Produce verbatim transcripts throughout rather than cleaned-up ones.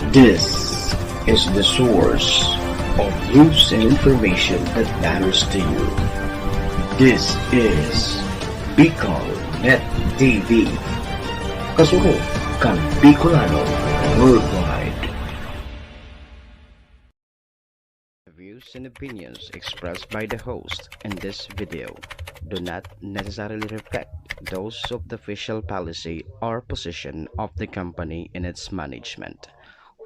This is the source of news and information that matters to you. This is Bicol Net T V. Kasunod kan Bicolano Worldwide. The views and opinions expressed by the host in this video do not necessarily reflect those of the official policy or position of the company and its management.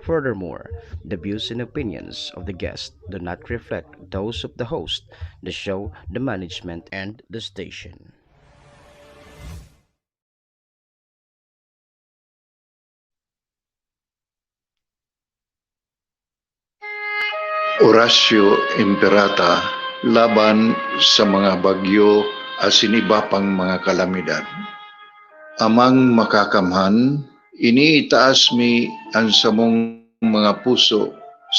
Furthermore, the views and opinions of the guest do not reflect those of the host, the show, the management, and the station. Horacio Imperata laban sa mga bagyo asin iba pang mga kalamidad. Amang Makakamhan, iniitaas mi an samong mga puso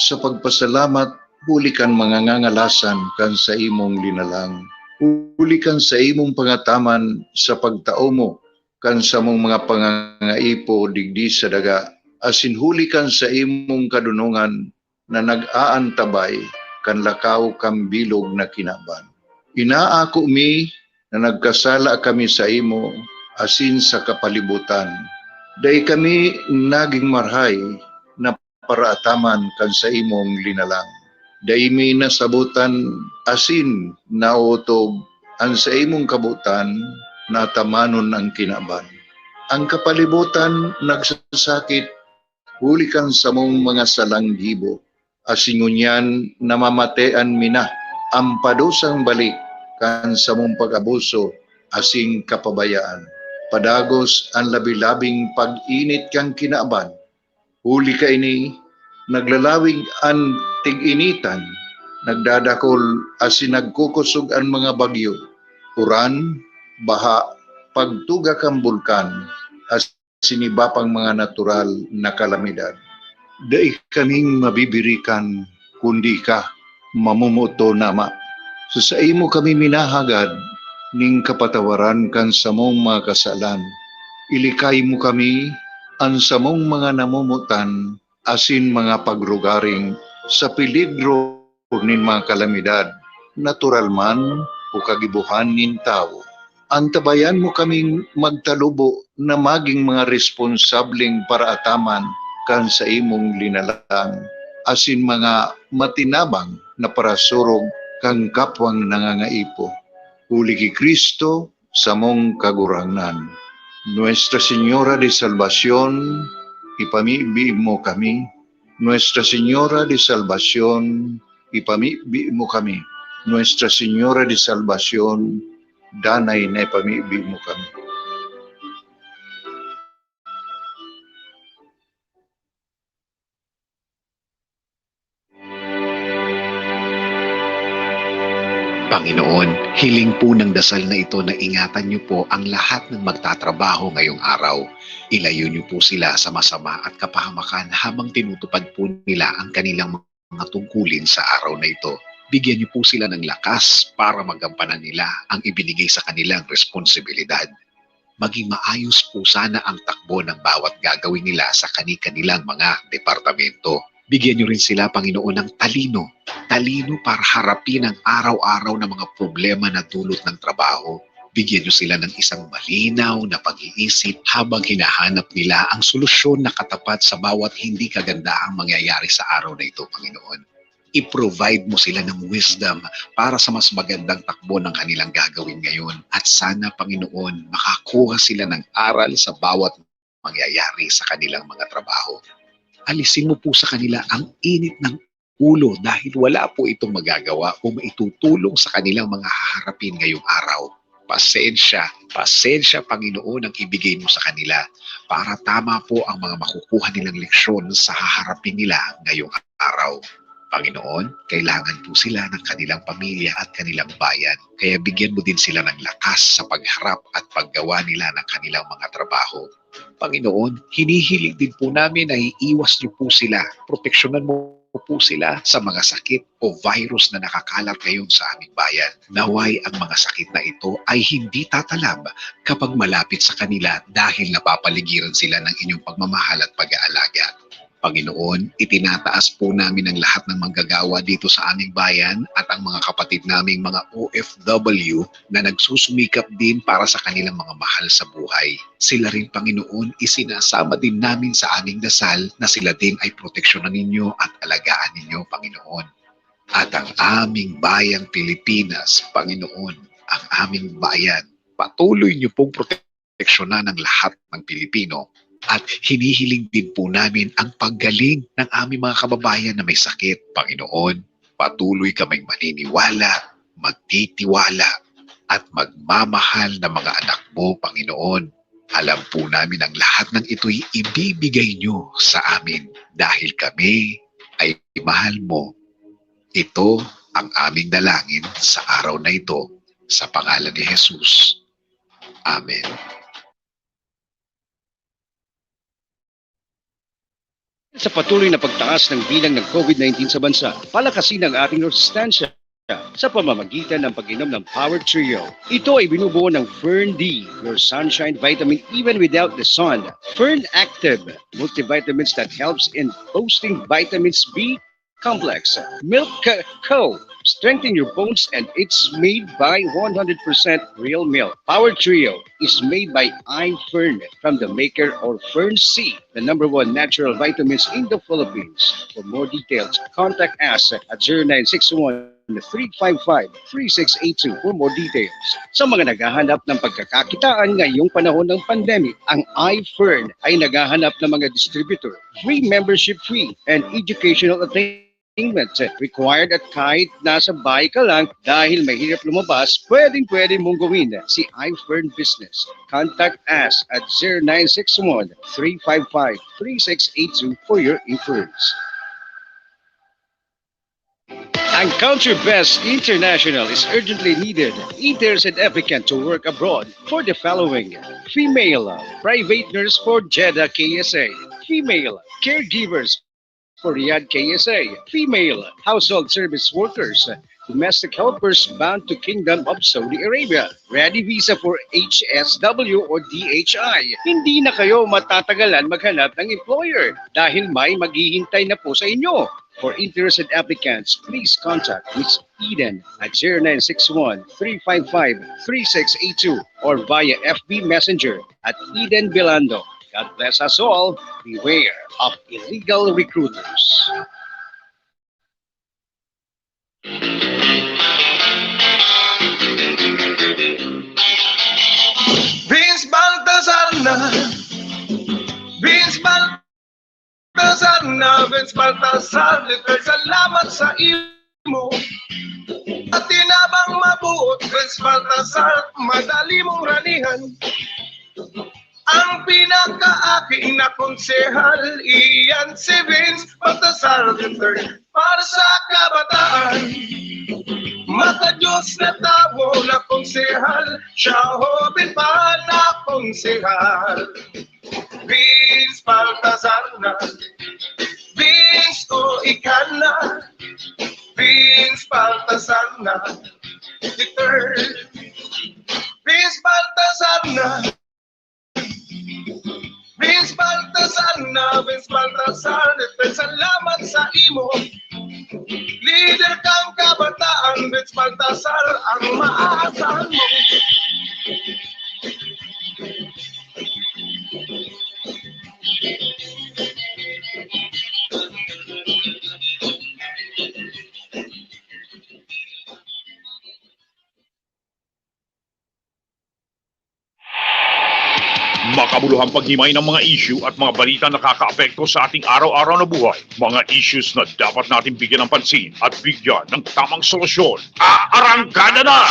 sa pagpasalamat huli kan mga ngangalasan kan saimong linalang, huli kan saimong pangataman sa pagtao mo kan samong mga pangangaipo digdi sa daga, asin huli kan saimong kadonongan na nag-aantabay kan lakaw kan bilog na kinaban. Inaako mi na nagkasala kami saimo asin sa kapalibutan. Dai kami nagin marahay na paraataman kan saimong linalang. Dai mi nasabotan asin naotob an saimong kabotan na atamanon an kinaban. Ang kapalibotan nagsasakit huli kan samong mga salang gibo, asin ngunyan namamatean mi na an padusang balik kan samong pag-abuso asin kapabayaan. Padagos an labi-labing pag-init kan kinaban. Huli kaini, naglalawig an tig-initan, nagdadakol asin nagkukosog an mga bagyo, uran, baha, pagtuga kan bulkan, asin iba pang mga natural na kalamidad. Dai kaming mabibirikan kundi ika, mamomoton, Ama. Sa saimo kami minahagad nin kapatawaran kan samong mga kasalan. Ilikay mo kami, an samong mga namomotan, asin mga pagrugaring sa peligro nin mga kalamidad, natural man o kagibohan nin tawo. Antabayan mo kaming magtalubo na magin mga responsableng paraataman kan saimong linalang, asin mga matinabang na parasurog kan kapwang nangangaipo. Huli ki Cristo, samong Kagurangnan. Nuestra Señora de Salvacion, ipamibi mo kami. Nuestra Señora de Salvacion, ipamibi mo kami. Nuestra Señora de Salvacion, danay na ipamibi mo kami. Panginoon, hiling po ng dasal na ito na ingatan niyo po ang lahat ng magtatrabaho ngayong araw. Ilayo niyo po sila sa masama at kapahamakan habang tinutupad po nila ang kanilang mga tungkulin sa araw na ito. Bigyan niyo po sila ng lakas para magampanan nila ang ibinigay sa kanilang responsibilidad. Maging maayos po sana ang takbo ng bawat gagawin nila sa kani-kanilang mga departamento. Bigyan niyo rin sila, Panginoon, ng talino. Talino para harapin ang araw-araw na mga problema na dulot ng trabaho. Bigyan niyo sila ng isang malinaw na pag-iisip habang hinahanap nila ang solusyon na katapat sa bawat hindi kagandahang mangyayari sa araw na ito, Panginoon. I-provide mo sila ng wisdom para sa mas magandang takbo ng kanilang gagawin ngayon. At sana, Panginoon, makakuha sila ng aral sa bawat mangyayari sa kanilang mga trabaho. Alisin mo po sa kanila ang init ng ulo dahil wala po itong magagawa o maitutulong sa kanilang mga haharapin ngayong araw. Pasensya, pasensya, Panginoon, ang ibigay mo sa kanila para tama po ang mga makukuha nilang leksyon sa haharapin nila ngayong araw. Panginoon, kailangan po sila ng kanilang pamilya at kanilang bayan. Kaya bigyan mo din sila ng lakas sa pagharap at paggawa nila ng kanilang mga trabaho. Panginoon, hinihiling din po namin na iiwas niyo po sila. Proteksyonan mo po sila sa mga sakit o virus na nakakalat ngayon sa aming bayan. Naway ang mga sakit na ito ay hindi tatalab kapag malapit sa kanila dahil napapaligiran sila ng inyong pagmamahal at pag-aalaga. Panginoon, itinataas po namin ang lahat ng manggagawa dito sa aming bayan at ang mga kapatid naming mga O F W na nagsusumikap din para sa kanilang mga mahal sa buhay. Sila rin, Panginoon, isinasama din namin sa aming dasal na sila din ay proteksyonan ninyo at alagaan ninyo, Panginoon. At ang aming bayang Pilipinas, Panginoon, ang aming bayan, patuloy niyo pong proteksyonan ang lahat ng Pilipino. At hinihiling din po namin ang paggaling ng aming mga kababayan na may sakit, Panginoon. Patuloy kaming maniniwala, magtitiwala, at magmamahal na mga anak mo, Panginoon. Alam po namin ang lahat ng ito'y ibibigay niyo sa amin dahil kami ay mahal mo. Ito ang aming dalangin sa araw na ito, sa pangalan ni Jesus. Amen. Sa patuloy na pagtaas ng bilang ng COVID nineteen sa bansa, palakasin ang ating resistensya sa pamamagitan ng pag-inom ng Power Trio. Ito ay binubuo ng Fern D, your sunshine vitamin even without the sun. Fern Active, multivitamins that helps in boosting vitamins B complex. Milk Co. Strengthen your bones and it's made by one hundred percent real milk. Power Trio is made by iFern from the maker of Fern C, the number one natural vitamins in the Philippines. For more details, contact us at zero nine six one, three five five, three six eight two for more details. Sa mga naghahanap ng pagkakakitaan ngayong panahon ng pandemic, ang iFern ay naghahanap ng mga distributor. Free membership fee and educational attainment required at kahit nasa bahay ka lang dahil mahirap lumabas, pwedeng-pwede mong gawin si iFern Business. Contact us at zero nine six one, three five five, three six eight two for your inquiries. Ang Country Best International is urgently needed interns and applicant to work abroad for the following: female private nurse for Jeddah K S A, female caregivers for Riyadh K S A, female household service workers, domestic helpers bound to Kingdom of Saudi Arabia, ready visa for H S W o D H I. Hindi na kayo matatagalan maghanap ng employer dahil may maghihintay na po sa inyo. For interested applicants, please contact Miss Eden at zero nine six one, three five five, three six eight two or via F B Messenger at Eden Belando. God bless us all. Beware of illegal recruiters. Vince Baltazar na. Vince Baltazar na. Vince Baltazar, Liter, salamat sa imo. At tinabang mabuot, Vince Baltazar, madali mong ranihan. Ang pinakaaki na konsehal, iyan si Vince Baltazar the third. Para sa kabataan, maka-Diyos na tawo na konsehal, siya hoben pa na konsehal. Vince Baltazar na, Vince o ika na, Vince Baltazar na, the third. Vince Baltazar na, Vince Baltazar na, Vince Baltazar, Liter, salamat sa imo. Lider kang kabataan, Vince Baltazar, ang maaasahan mo. Makabuluhang paghimay ng mga issue at mga balita nakakaapekto sa ating araw-araw na buhay. Mga issues na dapat nating bigyan ng pansin at bigyan ng tamang solusyon. Aarangkada na!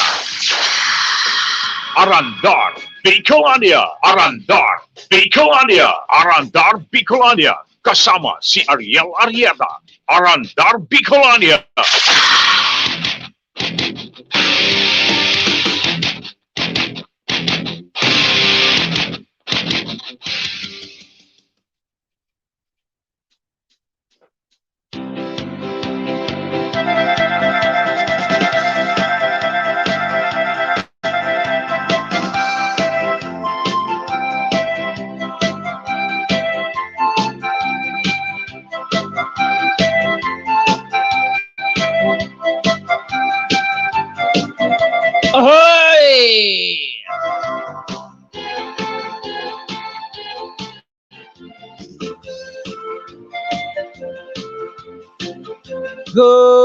Arandar Bicolania! Arandar Bicolania! Arandar Bicolania! Kasama si Ariel Arrieta. Arandar Bicolania! Hoy! Good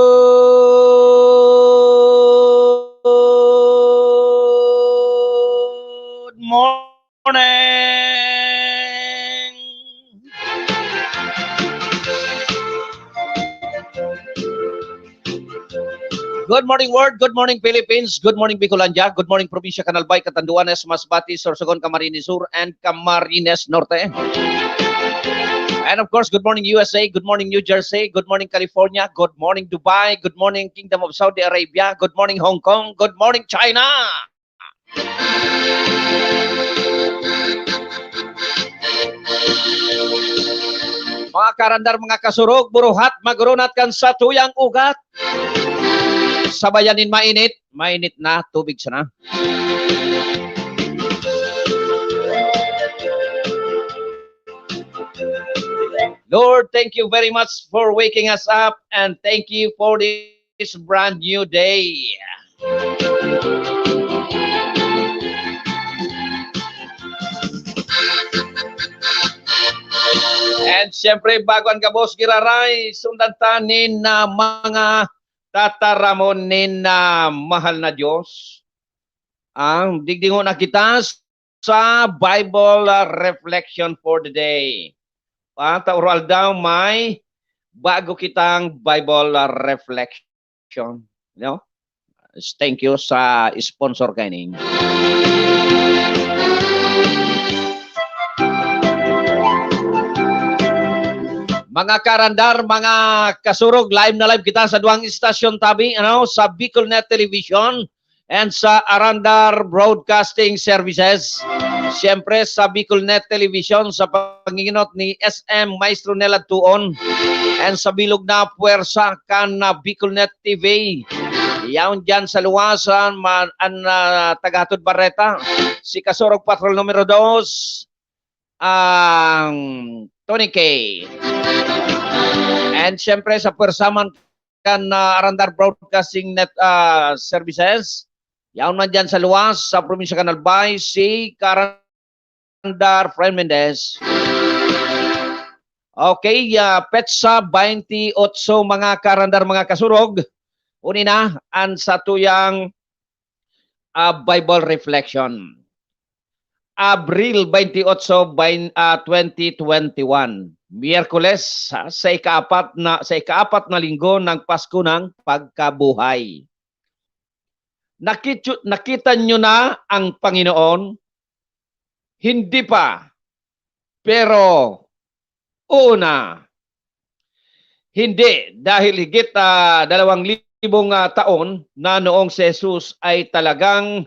morning! Good morning, world. Good morning, Philippines. Good morning, Bicolandia. Good morning, Probinsya kan Albay, Catanduanes, Masbate, Sorsogon, Camarines Sur, and Camarines Norte. And of course, good morning, U S A. Good morning, New Jersey. Good morning, California. Good morning, Dubai. Good morning, Kingdom of Saudi Arabia. Good morning, Hong Kong. Good morning, China. Mga karandar, mga kasurog, buruhat, magurunat kan satuyang ugat. Sabayan nin mainit, mainit na tubig sana. Lord, thank you very much for waking us up, and thank you for this brand new day. And siyempre, bago ang gabos giraray, sundan ta nin, ah, mga tataramon nin, ah, mahal na Diyos. Ang digdingon na kita sa Bible, ah, reflection for the day. Ah, ta oro aldaw may bago kitang Bible, ah, reflection. No? Thank you sa sponsor kaini. Mga karandar, mga kasurog, live na live kita sa duwang istasyon tabi, ano, sa Bicolnet Television and sa Arandar Broadcasting Services. Siyempre, sa Bicolnet Television, sa panginginot ni S M Maestro Nel Adtuon, and sa bilog na puwersa kan, ah, Bicolnet T V. Yaon diyan sa luwasan, man, an, ah, tagahatod bareta, si Kasurog Patrol numero dos, ang Tony K. And siyempre, sa puwersa man kan, ah, Arandar Broadcasting Net, ah, Services, yaon man diyan sa luwas, sa probinsya kan Albay, si Karandar Fren Mendez. Okay, ah, petsa twenty-eight, mga karandar, mga kasurog. Uni na, an satuyang, ah, Bible Reflection. Abril twenty-eight, bain-, ah, twenty twenty-one. Miyerkules, sa, sa ikaapat na, sa ikaapat na linggo ng Pasko ng Pagkabuhay. Nakitsu-, nakita nyo na ang Panginoon? Hindi pa. Pero, oo na. Hindi, dahil higit, ah, dalawang libong, ah, taon na noong si Jesus ay talagang,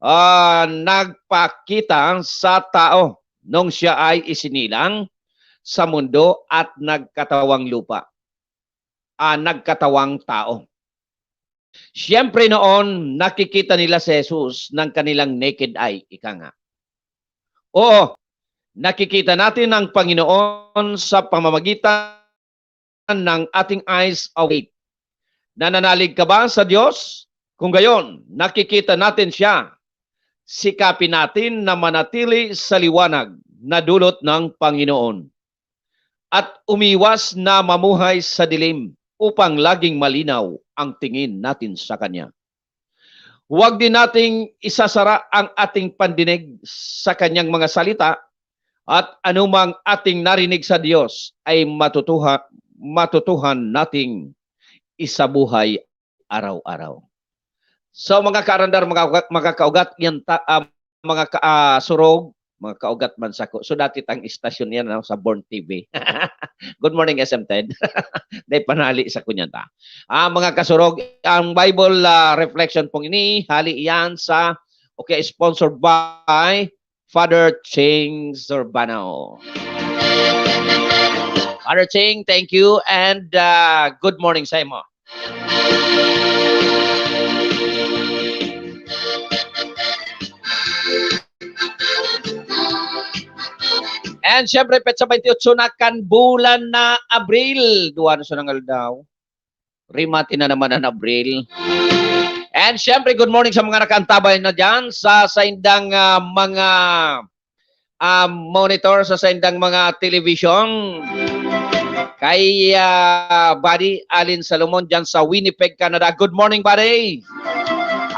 ah, nagpakita sa tao nung siya ay isinilang sa mundo at nagkatawang lupa, ah, nagkatawang tao. Siyempre noon, nakikita nila si Jesus ng kanilang naked eye, ika nga. Oo, nakikita natin ang Panginoon sa pamamagitan ng ating eyes of faith. Nananalig ka ba sa Diyos? Kung gayon, nakikita natin siya. Sikapin natin na manatili sa liwanag na dulot ng Panginoon at umiwas na mamuhay sa dilim upang laging malinaw ang tingin natin sa Kanya. Huwag din nating isasara ang ating pandinig sa Kanyang mga salita, at anumang ating narinig sa Diyos ay matutuha-, matutuhan nating isabuhay araw-araw. So, mga kaarandar, mga, mga kaugat, yan ta-, ah, mga ka-, ah, surog, mga kaugat man sako. So, dati tang istasyon yan, no, sa Born T V. Good morning, S M Ted. Dahil panali sa kunya ta. Ah, mga kasurog, ang Bible, ah, reflection pong ini, hali yan sa, okay, sponsored by Father Ching Zurbano. Father Ching, thank you and, ah, good morning sa imo. And syempre, petsa twenty-eight na kan bulan na Abril. Duwa na siya ng aldaw. Rimati na naman ang Abril. And syempre, good morning sa mga nakaantabay na dyan sa saindang, ah, mga, ah, monitor, sa saindang mga television. Kay, ah, Buddy Alin Salomon dyan sa Winnipeg, Canada. Good morning, Buddy!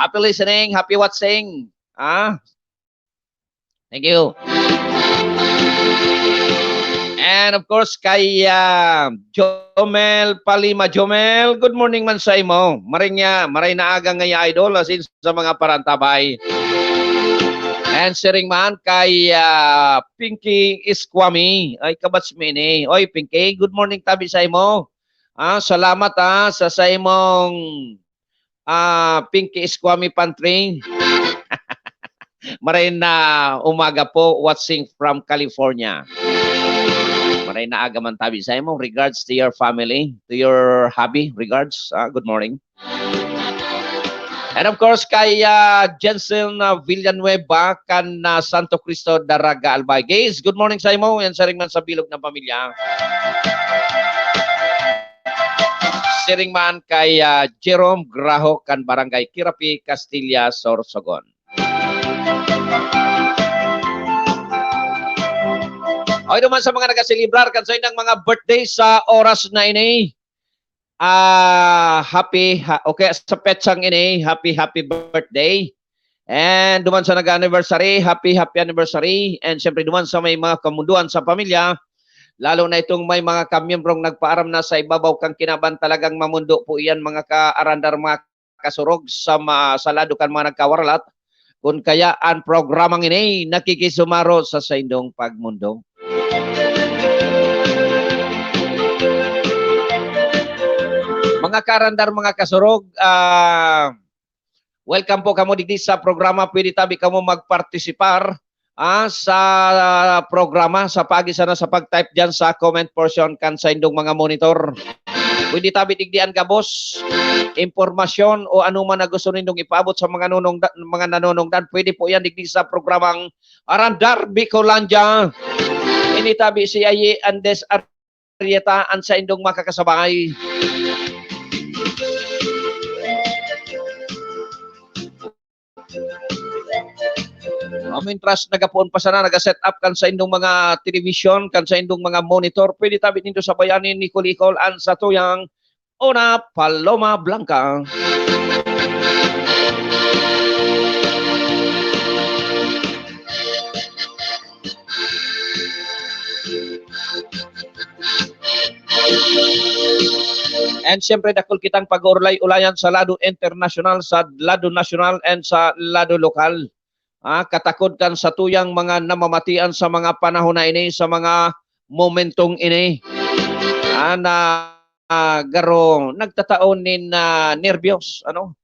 Happy listening, happy watching. Ah, thank you. And of course, kay, ah, Jomel Palima. Jomel, good morning man sa imo. Maray nga, maray na aga ngaya, idol, asin sa mga parantabay. And siring man kay, ah, Pinky Iskwami. Ay, kabats mi ini. Oy, Pinky, good morning tabi sa imo. Ah, salamat, ah, sa, sa imong, ah, Pinky Iskwami Pantry. Maray na umaga po, watching from California. Maray na aga man tabi sa imo. Regards to your family, to your hubby. Regards. Ah, good morning. And of course, kay, ah, Jensen, ah, Villanueva, kan, ah, Santo Cristo, Daraga, Albay. Guys, good morning sa imo. Yan, siring man sa bilog ng pamilya. Siring man kay, ah, Jerome Graho, kan Barangay Kirapi, Castilla, Sorsogon. Okay naman sa mga nagaselebrar kan saindang mga birthday sa oras na ini. Ah, happy, ha-, okay, sa petsang ini, happy, happy birthday. And duman sa nag-anniversary, happy, happy anniversary. And siyempre duman sa may mga kamunduan sa pamilya, lalo na itong may mga kamiyembrong nagpaaram na sa ibabaw kan kinaban, talagang mamundo po iyan, mga kaarandar, mga kasurog sa ma-, sa lado kan mga nagkawaralat. Kun kaya an programang ini nakikisumaro sa saindong pagmundo. Mga karandar, mga kasurog, ah, welcome po kamo digdi sa programa. Pwede tabi kamo magpartisipar, ah, sa programa sa paagi sana sa pag-type diyan sa comment portion kan saindong mga monitor. Pwede tabi digdi an gabos, impormasyon o ano man na gusto nindong ipaabot sa mga nunong da-, mga nanonongdan. Pwede po yan digdi sa programang Arandar Bicolandia. Ini tabi si Aye Andes Arrieta, an saindong makakasabay. Ah, mintras nagapoon pa sana, naga-set up kan saindong mga television, kan saindong mga monitor, pwede tabi nindo sabayan nin likol-likol an satuyang Una Paloma Blanca. And siyempre, dakul kitang pag-uulay-ulayan sa lado internasyonal, sa lado nasyonal, and sa lado lokal. Ah, katakod kan satuyang mga namamatian sa mga panahon na ini, sa mga momentong ini. Ah, na, ah, garo nagtatao nin, ah, nerbiyos, ano?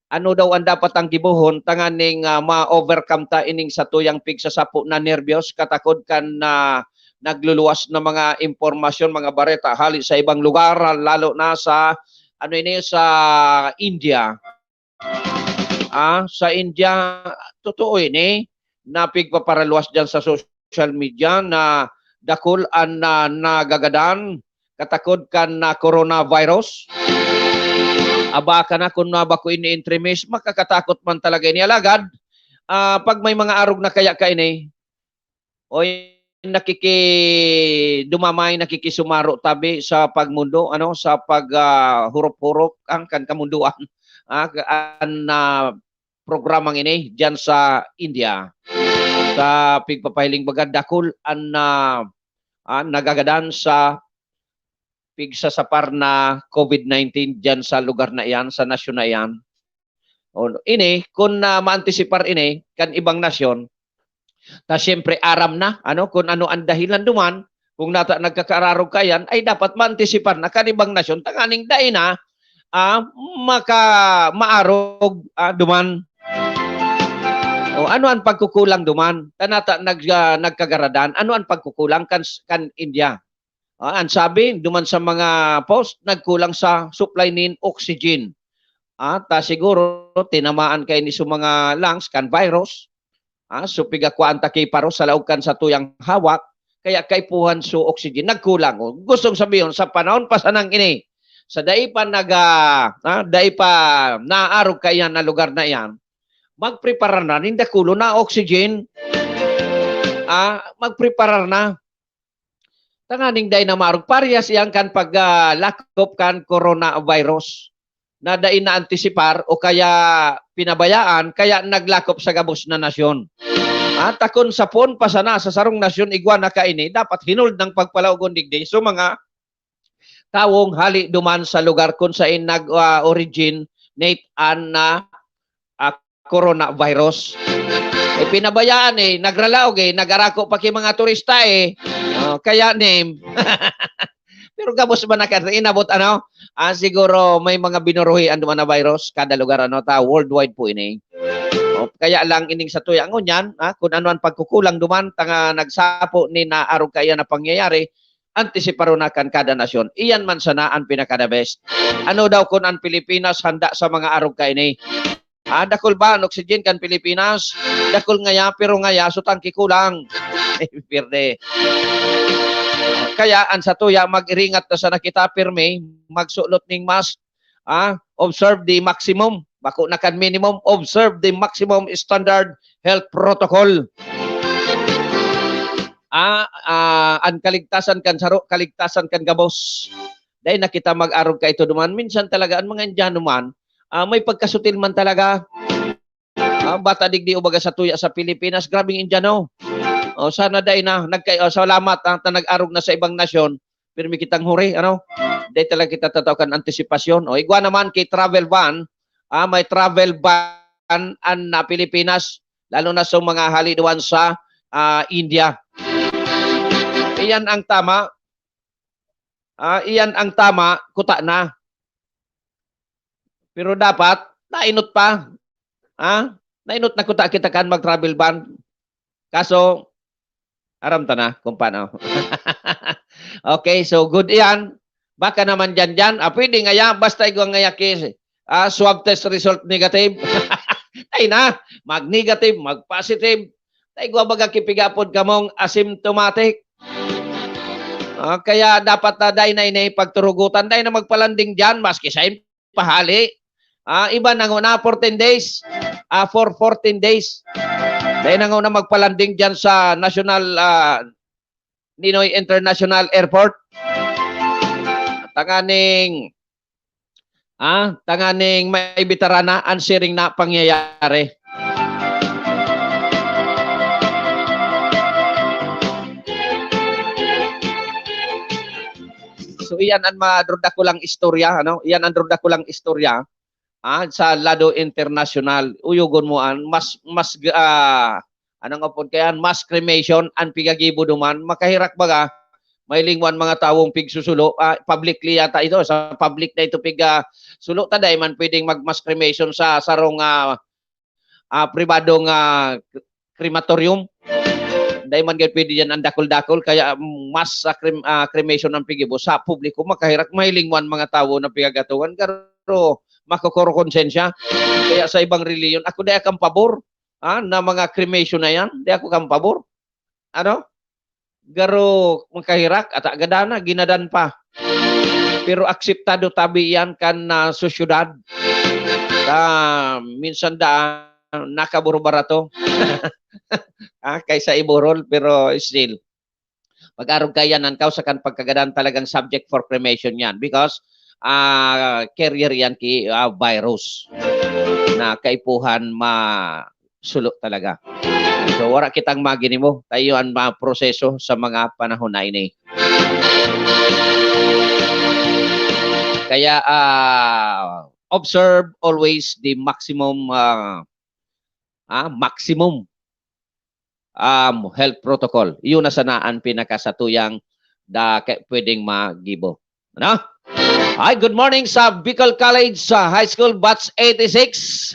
Ano daw an dapat ang gibohon tanganing, ah, ma-overcome ta ining satuyang pigsasapo na nerbiyos, katakod kan, ah, nagluluwas na mga impormasyon, mga bareta hali sa ibang lugar, lalo na sa, ano ini, sa India. Ah, sa India, totoo ini, na pigpaparaluwas diyan sa social media na dakul an, ah, nagagadan katakod kan, ah, coronavirus. Aba ka na, kun na bako ini entremis, makakatakot man talaga ini. Alagad, ah, pag may mga arog na kaya kaini, oy, nakikidumamay, nakikisumaro tabi sa pagmundo, ano, sa pag, ah, hurop-hurop ang kan kamundoan, ah, an, ah, programang ini diyan sa India. Sa pigpapahiling baga, dakul an, ah, ah, nagagadan sa pigsasapar na COVID nineteen diyan sa lugar na iyan, sa nasyon na iyan. O, ini, kun, ah, maantisipar ini kan ibang nasyon, ta siyempre aram na, ano, kun ano an dahilan duman, kung nata nagkakaararog kaiyan, ay dapat maantisipar na kan ibang nasyon tanganing dai na, ah, maka-, maarog, ah, duman. O, ano an pagkukulang duman? Ta nata nag-, ah, nagkagaradan, ano an pagkukulang kan s-, kan India? Ah, an sabi duman sa mga post, nagkulang sa supply nin oxygen. Ah, ta siguro tinamaan kaini sa mga lungs kan virus. Ah, so pigakwaan ta ki paro sa laog kan satuyang hawak, kaya kaipuhan so oxygen, nagkulang. O, gustong sabihon, sa panahon pa sanang ini, sa dai pa nag, ah, ah, dai pa naarog kaiyan na lugar na iyan, magpreparar na nin dakulo na oxygen. Ah, magpreparar na. Tanganing dai na maarog, parehas iyan kan pag, ah, lakop kan coronavirus na dai na-antisipar o kaya pinabayaan, kaya naglakop sa gabos na nasyon. Ah, ta kun sapon pa sana sa sarong nasyon igwa na kaini, dapat hinold nang pagpalaogon digdi. So, mga tawong hali duman sa lugar kun saen nag, ah, originate an, ah, ah, coronavirus. Eh, pinabayaan, eh, nagralaog, eh, nagarako pa ki mga turista, eh. Oh, kaya nim. Pero gabos man na kan inabot, ano? Ah, siguro may mga binuruhian duman na virus kada lugar, ano, ta worldwide po ini. Oh, kaya lang ining sa tuya ngunyan, ah, kung ano ang pagkukulang duman, tanga nagsapo ni na arog kaya na pangyayari, antisiparon na kan kada nasyon. Iyan man sana ang pinaka-the best. Ano daw kun ang Pilipinas handa sa mga arog kaini? Ah, dakul ba an oxygen kan Pilipinas? Dakul ngaya, pero ngaya, so tangke kulang. Pierde. Kaya, ang satuya, mag-iringat na sana kita, pirmi, magsulot ning mask, ah, observe the maximum. Bako na kan minimum, observe the maximum standard health protocol. Ah, ah, an kaligtasan kan saro, kaligtasan kan gabos. Dai na kita mag-arog kaito duman. Minsan talaga, an mga Indiano man, ah, may pagkasutil man talaga. Ah, bata digdi o baga sa tuya sa Pilipinas, grabeng Indiano. Oh, sana dai na. Nagkay-, oh, salamat, ah, ta nag-arog na sa ibang nasyon. Pirmi kitang huri, ano? Dai talaga kita tatao kan antisipasyon. O, igwa naman kay travel ban, ah, may travel ban an, ah, Pilipinas, lalo na sa mga hali duman sa, ah, India. Iyan ang tama. Ah, iyan ang tama, kuta na. Pero dapat, nainot pa. Ah, nainot na kuta kita kan mag-travel ban. Kaso, aram ta na kung paano. Okay, so good iyan. Baka naman dyan, dyan. Ah, pwede ngaya, basta igwa ngaya ki, ah, swab test result negative. Ay na, mag-negative, mag-positive. Ay, igwa baga kipigapod kamong asymptomatic. Ah, kaya dapat na dai na ini pagturugutan, dai na magpalanding dyan, maski sa pahali. Ah, iba nanguna fourteen days. Ah, for fourteen days. Dai nanguna magpalanding dyan sa National, ah, Ninoy International Airport. Tanganing, ah, tanganing may bitarana an siring na pangyayari. So, iyan an madruda ko lang istorya, ano? Iyan an druda ko lang istorya, ah, sa lado internasyonal. Uyogon mo an mas, mas, ah, anong apod kayan? Mass cremation an pigagibo duman. Makaherak baga, may lingwan mga tawong pigsusulo. Ah, publicly yata ito. Sa public na ito pig, ah, sulo ta, dai man pwedeng mag-mass cremation sa sarong, ah, ah, pribadong, ah, crematorium. Dai man gad pwede yan ang dakul-dakul, kaya mas sa crem-, ah, cremation ang pigibo sa publiko, makaherak, mahiling man mga tawo na pigagatungan, garo makokoro konsensya. Kaya sa ibang reliyon, ako dai akong pabor, ah, na mga cremation na yan, dai ako kan pabor. Ano? Garo makaherak, ata gadan na, ginadan pa. Pero akseptado tabi iyan kan, ah, sosyedad. Ta minsan daa nakaburubara to. Ah, kaysa iburol, pero still. Mag-arog kaiyan an kausa kan pagkagadan, talagang subject for cremation yan because, ah, carrier yan ki, ah, virus na kaipuhan ma-, sulo talaga. So, wara kitang maginimo. Tayo an mga proseso sa mga panahon na ini. Kaya, ah, observe always the maximum, ah, ah, maximum, um, health protocol. Iyon na sana an pinakasatuyang da-, ka-, pwedeng magibo. Ano? Hi, good morning sa Bicol College, sa High School, batch eighty-six.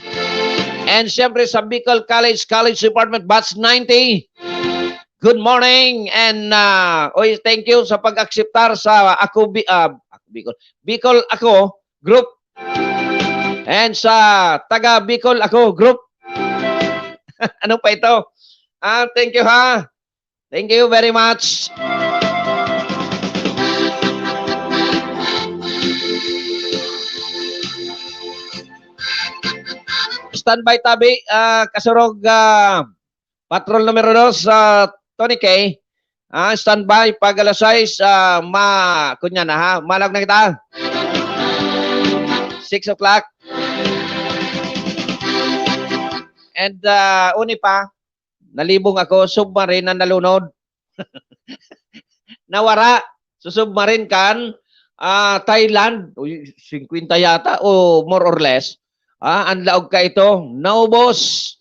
And siyempre sa Bicol College, College Department, batch ninety. Good morning and, ah, oy, thank you sa pag-akseptar sa Ako Bi-, ah, Ako Bicol, Bicol Ako Group. And sa Taga Bicol Ako Group. Ano pa ito? Ah, thank you, ha. Thank you very much. standby tabi, ah, kasurog, ah, patrol numero dos, ah, Tony K. Ah, standby pag alas sais, ah, ma-, kunya na ha, malag na kita. Six o'clock. And, ah, uni pa, nalibong ako, submarine na nalunod. Nawara sa submarine kan, ah, Thailand. Uy, singkwenta yata o more or less. Ah, ang laog ka ito, naubos.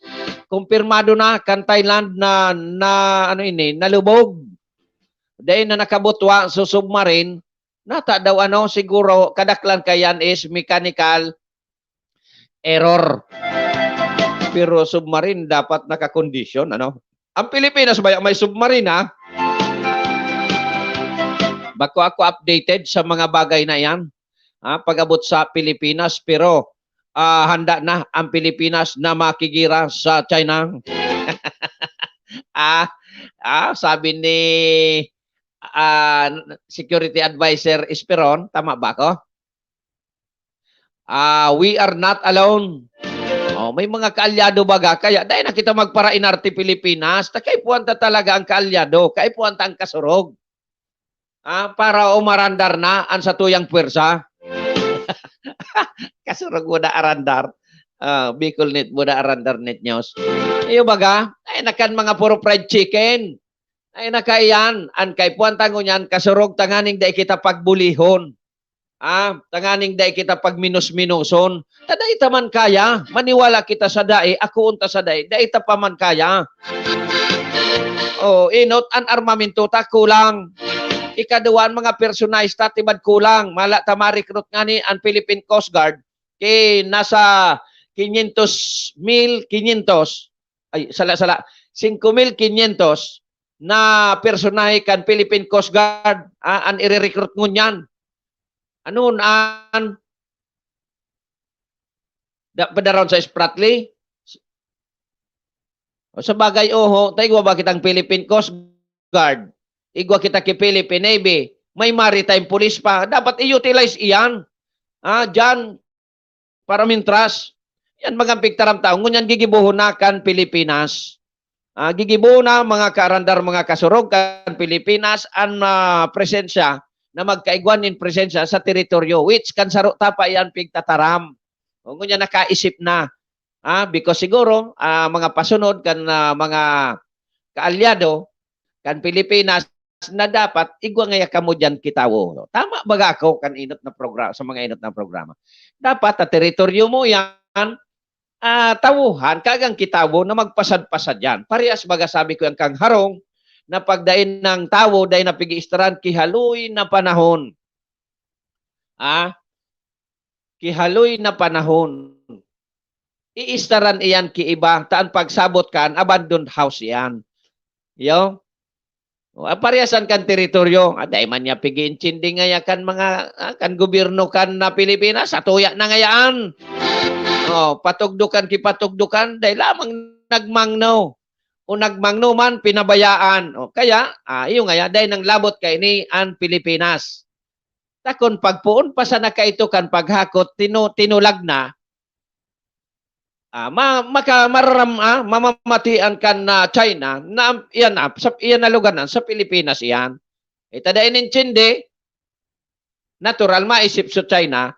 Kumpirmado na kan Thailand na, na ano ini, nalubog. Dahil na nakabutwa sa submarine, nata daw ano, siguro kadaklan kayan is mechanical error. Pero submarine dapat nakakondisyon, ano? Ang Pilipinas ba may submarine, ha? Bako ako updated sa mga bagay na yan. Ha? Pag-abot sa Pilipinas, pero ah, handa na ang Pilipinas na makigira sa China. Ah, ah, sabi ni, ah, Security Advisor Esperon, tama ba ako? Ah, we are not alone. Oh, may mga kaalyado baga, kaya dai na kita magparainarte Pilipinas. Ta kaipuhan ta talaga ang kaalyado, kaipuhan ta ang kasurog. Ah, para umarandar na ang satuyang puwersa. Kasurog mo na arandar. Ah, Bicol Net mo na arandar, Net News. Iyo baga, ay nakan mga puro fried chicken. Ay nakaiyan, an kaipuhan ta ngunyan, kasurog tanganing dai kita pagbulihon. Ah, tanganing dai kita pagminus-minuson. Ta dai ta man kaya, maniwala kita sa dai, akoon ta sa dai, dai ta pa man kaya. Oh, inot an armamento ta kulang. Ikaduwa, an mga personahe ta tibad kulang. Mala ta ma-recruit ngani an Philippine Coast Guard, ki nasa quinientos mil quinientos, ay, sala, sala, singko mil quinientos na personahe kan Philippine Coast Guard, ah, an ire-recruit ngunyan. Ano an da-, padaraon sa Spratly? O, sa bagay, oho, ta igwa ba kitang Philippine Coast Guard? Igwa kita ki Philippine Navy. May maritime police pa. Dapat i-utilize iyan. Ah, diyan, para mintras. Yan mga pigtaram taon. Ngunyan gigibohon na kan Pilipinas. Ah, gigibohon na mga kaarandar, mga kasurog kan Pilipinas, an, ah, presensya na magkaigwa nin presensya sa teritoryo, which kan saro ta pa iyan pigtataram. O, ngunyan nakaisip na. Ah, because siguro, ah, mga pasunod kan, ah, mga kaalyado kan Pilipinas na dapat igwa ngaya kamo diyan ki tawo. Tama baga ako kan inot na progra-, sa mga inot na programa? Dapat ta teritoryo mo yan, ah, tawuhan, kagang ki tawo na magpasad-pasad yan. Parehas baga sabi ko yan kang harong, na pagdai ng tawo, dai na pig-iistaran, ki haloy na panahon. Ah, ki haloy na panahon. Iistaran iyan ki iba, ta an pagsabot kan abandoned house iyan. Iyo. O, ah, parehas an kan teritoryo. Ah, dai man niya pig-iintindi ngaya kan mga, ah, kan gobyerno kan na Pilipinas, satuya na ngayaan. Oh, patugdokan ki patugdokan, dai lamang nagmangno. O nagmangno man, pinabayaan. O, kaya, ah, iyo ngaya, dai nang labot kaini an Pilipinas. Ta kun pagpoon pa sana kaito kan paghakot, tinu-, tinulag na, ah, ma-, maka-, mararam-, ah, mamamatian kan, ah, China na iyan na, sa, iyan na lugar na, sa Pilipinas iyan. Ita dai nintindi, natural, maisip sa China,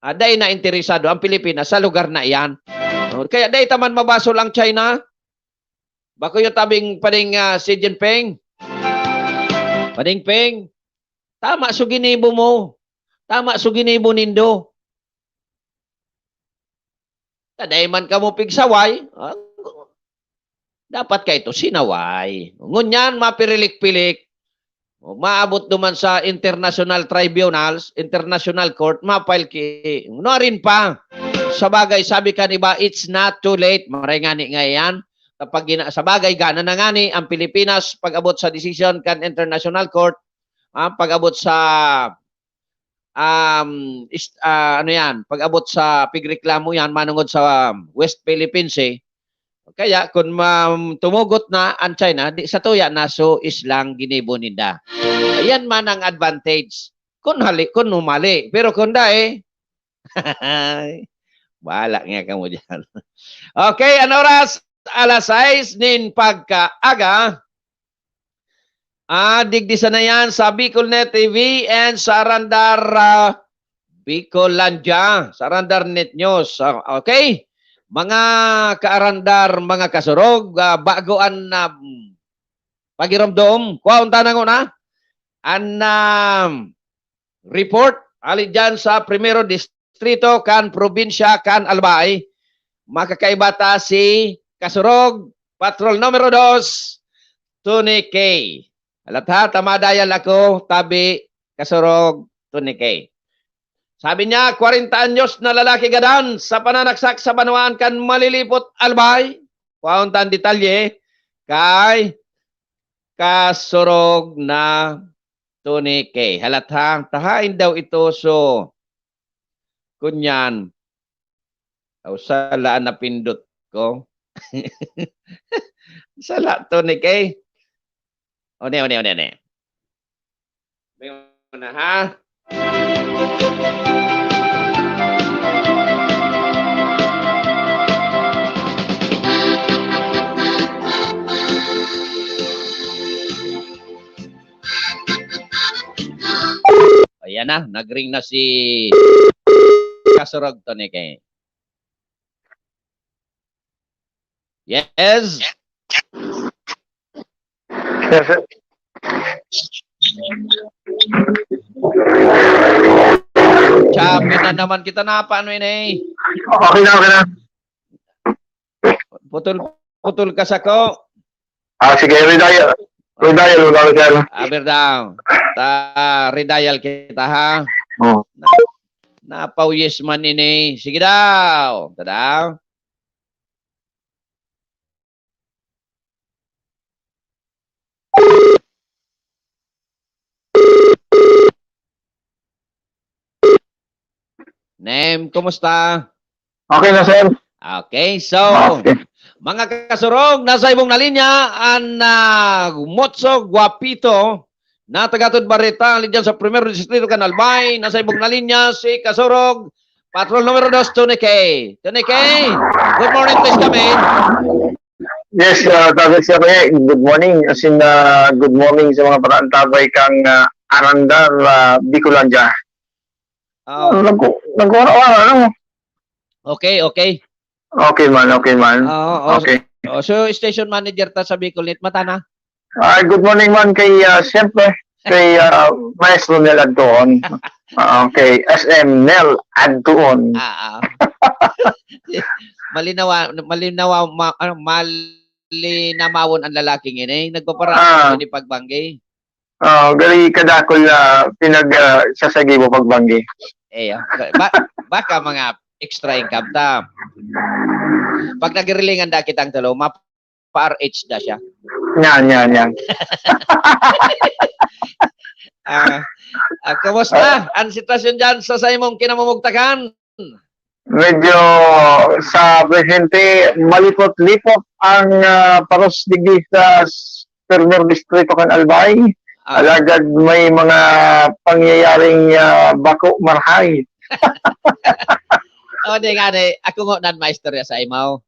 ah, dai na interesado ang Pilipinas sa lugar na iyan. Oh, kaya dai ta man mabasol ang China. Bako yung tabing pading, ah, Xi Jinping. Pading Ping, tama so ginibo mo. Tama so ginibo nindo. Ta dai man kamo pigsaway, ah, dapat kaito sinaway. Ngunyan, mapirilik-pilik, o maabot duman sa international tribunals, international court, ma-file ki, nuarin pa. Sa bagay, sabi kan iba, it's not too late. Maray ngani nga iyan. Kapag gina-, sa bagay, gana na ngani ang Pilipinas pag-abot sa decision kan international court, ah, pag-abot sa um, is-, ah, ano yan, pag-abot sa pigreklamo yan, manungod sa, um, West Philippine Sea. Kaya kun ma-, tumugot na ang China, di, satuya na so islang ginibo ninda. Yan man ang advantage. Kun hali, kun humali. Pero kun dai, Bahala nga kamo diyan. Okay, an oras, alas sais nin pagkaaga. Ah, digdi sana yan sa Bicol Net T V and sa Arandar, ah, Bicolandia, sa Arandar Net News. Ah, okay? Mga kaarandar, mga kasurog, ah, bago an, ah, pagiromdom, kuhaon ta na nguna. An, ah, report, hali dyan sa Primero Distrito kan probinsya kan Albay. Makakaiba ta si Kasurog, Patrol numero dos, Tony K. Alat ha, tama dial ako, tabi, Kasurog, Tony K. Sabi niya, kwarenta anyos na lalaki gadan sa pananaksak sa banwaan kan Malilipot, Albay. Kuhaon ta an detalye kay Kasurog na Tony K. Halat ha, tahain daw ito, so, kunyan, aw, sala an napindot ko. Sala, Tony K. One, one, one, one. May una, ha? Ayan na, nag-ring na si Kasurog Tony K. Yes. Yes, sir. Champion na naman kita na, paano ini? Okay na, okay na. Putol-putol ka sako. Ah, sige, redial. Redial, redial, sir. Aber daw. Ta, redial kita, ha? Oh. Napaw yes man ini. Sige daw. Tada. Name, kumusta? Okay na, sir. Okay, so, Okay. Mga kasurog, nasa ibong na linya, an, ah, Motso Guapito, na taga Tod Barreta, ali dyan sa Primero Distrito kan Albay, nasa ibong na linya, si Kasurog, Patrol numero dos, Tony K. Tony K, good morning, please come in. Yes, uh, Tatay Sir, eh, good morning. As in, uh, good morning sa mga pakaantabay kang uh, Arandar, uh, Bicolandia. Oh, Nagku- Nagkura-wara, ano? okay, okay. Okay man, okay man. Oo, oh, Okay. Oh, so, station manager ta sa Bicolnet, mata na? Ah, good morning man kay, ah, siyempre, kay ah, Maestro Nel Adtuon. Ah, kay S M Nel Adtuon. Ah, ah. Malinawa, malinawa, ma, ano, malinamawon ang lalaking ini. Nagpaparaan Ah. ni pagbanggi. Ah, gari kadakol na pinag ah, sasagibo pagbanggi. Eh, ah, ba, baka mga extra income ta. Pag nagrilingan da kitang tulo, mapa-R H da siya. Yan, yan, yan. Ah, ah, kumusta ang sitwasyon dyan sa, sa imong kinamumugtakan? Medyo sa presente, malipot-lipot ang ah, paros digdi sa s- Primero Distrito kan Albay. Ah, Alagad may mga pangyayaring ah, bako marhay. oh, di nga, di. Ako nga nan maestorya sa imaw.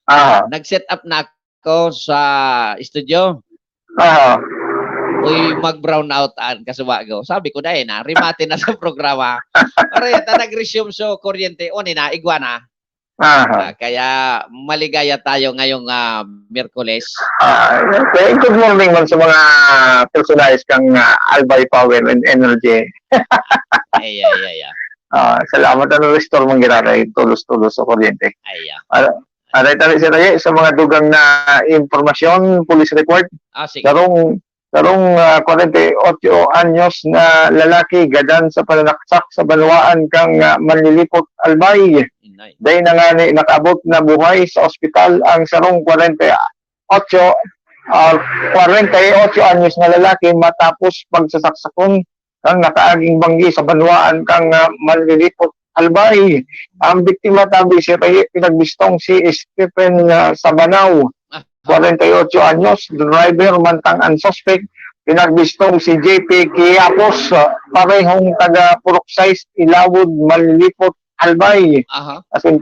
Ah, Nag-set up na ako sa studio. ah, Uy, mag-brown out an kasuba ko. Sabi ko, dahil na, remate na sa programa. Pare, ta nag-resume so kuryente, o ni na, igwa na. ah. Ah, kaya maligaya tayo ngayong ah, Miyerkules. Ah, okay. Good morning man sa mga personahes kang ah, Albay Power and Energy. Ay, ay, ay, ay. Ah, salamat ano restore mong giraray tulos-tulos sa kuryente. Ay, ah. Ah, aray tali sa tayo sa mga dugang na impormasyon, police report. Ah, sige. Sarong sarong ah, kwarenta y ocho anyos na lalaki gadan sa pananaksak sa banwaan kang ah, Manlilipot, Albay. Inay. Dahil na nga ni nakaabot na buhay sa ospital ang sarong kwarenta y ocho, ah, kwarenta y ocho anyos na lalaki matapos pagsasaksakon kang nakaaging banggi sa banwaan kang ah, Manlilipot, Albay. Ang biktima tabi siya kay pinagbistong si Stephen ah, Sabanaw, Ah, kwarenta y ocho anyos, driver mantang ang suspect, pinagbistong si J P Quiapos, ah, parehong taga Purok sais, Ilawod, Manlilipot, Albay. aha. Asin,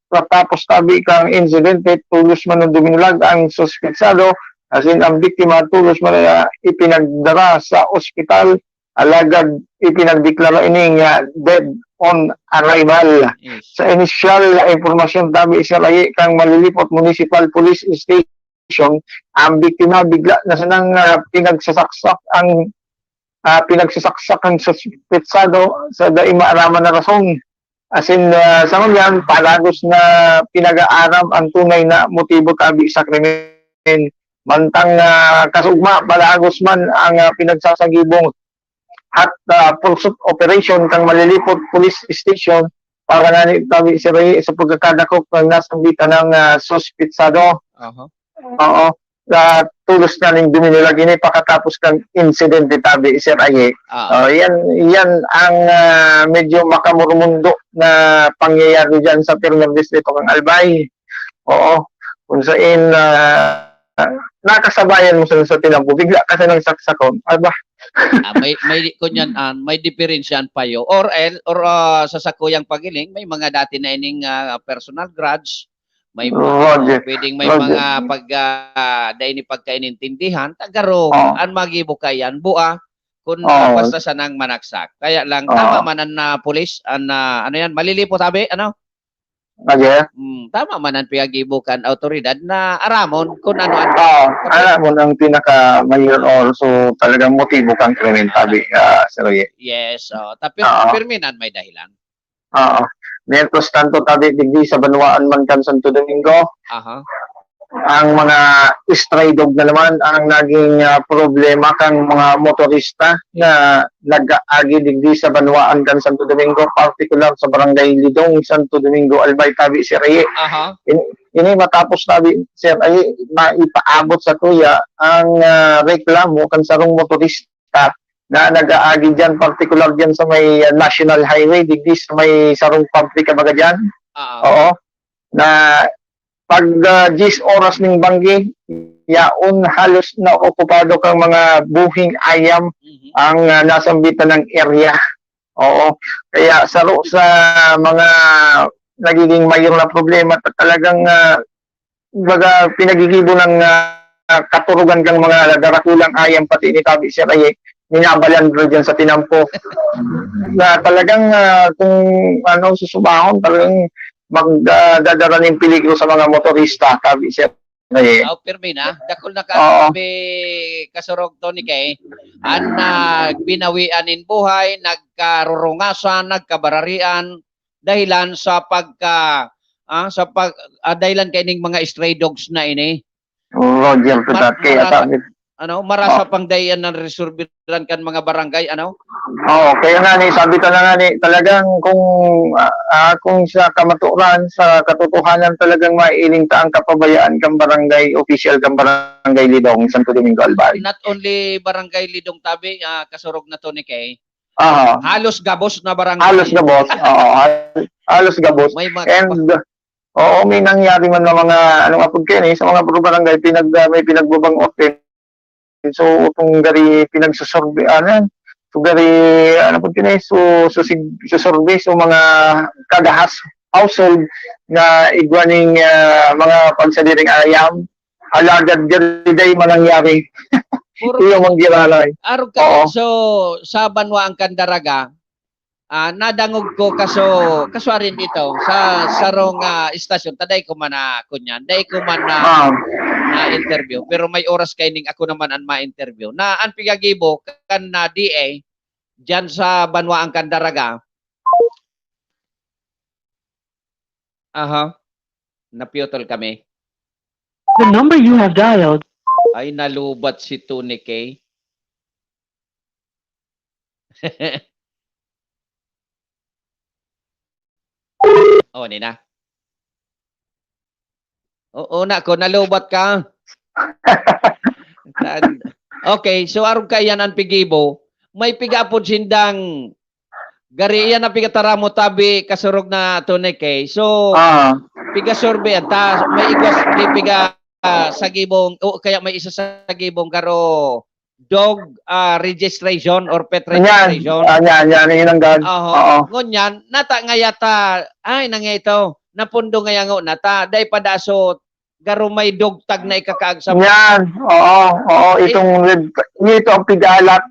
Pagkatapos tabi kang insidente, tulos man na duminulag ang suspetsado, asin ang biktima tulos man na ipinagdara sa ospital, alagad ipinagdeklara ini nga dead on arrival. Yes. Sa inisyal na impormasyon tabi sa lahi kang Malilipot Municipal Police Station, ang biktima bigla na sanang, ah, pinagsasaksak ang, ah, pinagsasaksak ang suspetsado sa dai maaraman na rason. Asin, ah, sa ngunyan, palagos na pinag-aaram ang tunay na motibo tabi sa krimen. Mantang, ah, kasugma, palagos man ang, ah, pinagsasagibong at, ah, pursuit operation kang Malilipot Police Station para ngani tabi sa, sa pagkakadakop ng nasambitan ng, ah, suspitsado. Aha. Oo. Sa tulos na ning duminulag ini pakatapos kang insidente tabi, Sir Aye. Ah. Oh, yan, yan ang, ah, medyo makamurmundo na pangyayari dyan sa Primer Distrito kang Albay. Oo. Kung sain, ah, nakasabayan mo sa, sa tinampo, bigla ka sanang saksakon. Aba. Ah, may, may, kunyan, ah, may diferensya an payo. Or el-, or, ah, sa sakuyang pagiling, may mga dati na ining, ah, personal grudge, may mga, Roger, pwedeng may Roger. mga pag, ah, dai ni pagkainintindihan, tagaro, Oo. an magibo kaiyan, bua, kun Oo. basta sanang manaksak. Kaya lang, Oo. tama man an, ah, pulis, an, ah, ano yan, Malilipot tabi, ano? Roger? Mm, tama man an piyagibo kan awtoridad na aramon kun ano an Oo, aramon ang pinaka-mayor or so talagang motibo kang krimen, Ah. tabi, ah, Sir Roger. Yes, oo. Ta-, pir-, Oo. pirmi na an may dahilan. Oo. Mientras tanto, tabi digdi sa banwaan man kan Santo Domingo, Aha. ang mga stray dog na naman ang naging, ah, problema kan mga motorista na nag-aagi digdi sa banwaan kan Santo Domingo, partikular sa Barangay Lidong, Santo Domingo, Albay, tabi, Sir Aye. Aha. In-, ini matapos, tabi, Sir Aye, maipaabot sa tuya ang, ah, reklamo kan sarong motorista na nag-aagi diyan, partikular diyan sa may, ah, National Highway, digdi sa may sarong pabrika baga diyan. Oo. Oo. Na pag, ah, diyes oras ning banggi, yaon halos naokupado kang mga buhing ayam Mhm. ang, ah, nasambitan ng area. Oo. Kaya saro sa mga nagiging mayor na problema ta-, talagang, ah, baga pinagigibo ng, ah, katurugan kang mga darakulang ayam pati ni tabi, Sir Aye, minabalandro diyan sa tinampo. Na talagang, ah, kung ano, susubahon, talagang mag, ah, dadara nin peligro sa mga motorista, tabi, Sir Aye. Aw, pirmi na. Dakul na ka, Oo. Sabi, Kasurog Tony K, an, ah, binawian nin buhay, nagkarurungasan, nagkabararian, dahilan sa pagka, ah, sa pag, ah, dahilan kaining mga stray dogs na ini. Roger, Mar-, Petat, kaya marasa, sabi ano, marasa Oh. pang daiyan na resolveran kan mga barangay, ano? Oo, kaya nga ni, sabi ta na nga ni, talagang kung, ah, ah, kung sa kamaturan, sa katotohanan, talagang maiiling ta ang kapabayaan kan barangay official, kan barangay Lidong, Santo Domingo, Albay. Not only barangay Lidong tabi, ah, Kasurog na Tony K, Aha. halos gabos na barangay. Halos gabos, oo, hal-, halos gabos. May mga And, kapa- oo, may nangyari man na mga, ano nga pud kayo, eh, sa mga barangay, pinag-, ah, may pinagbabangot din. So, itong gari pinagsusurvey, ano yan? So, gari, ano po yun eh? So, so, sig-, so, survey, so, mga kadahas household na igwa ning, ah, mga pagsadiring ayam, alagad gari day manangyari. Puro Iyo mang giraray. Arog ka, Oo. so, sa banwa ang Candaraga, ah, nadangog ko kaso, kaswarin ito, sa sarong, ah, istasyon, ta dai ko man na, kunyan, dai ko man na, Ah. na-interview, pero may oras kaining ako naman an ma-interview. Na an pigagibo kan na D A, diyan sa banwa ang Candaraga. Aha. Napiyotol kami. The number you have dialed. Ay, nalubat si Tony K. Oh, ni na. Oo, na ko, nalubat ka. Tan-, okay, so arog kaiyan an pigibo, may piga pod sindang gari, iyan ang pigataram mo, tabi, Kasurog na Tony K. So, Ah. piga survey, ta, may igwas, may piga, ah, sagibong, o kaya may isa sagibong garo dog, ah, registration or pet Yan. registration. Ah, yan, yan, yun ang gag-, Aho. Oo. Ngunyan, nata nga yata, ay, nangya ito. napundo ngaya ngona ta, dai pa daso, garo may dugtag na ikakaag sa Yan, oo, oo, itong red, ito ang pigalat.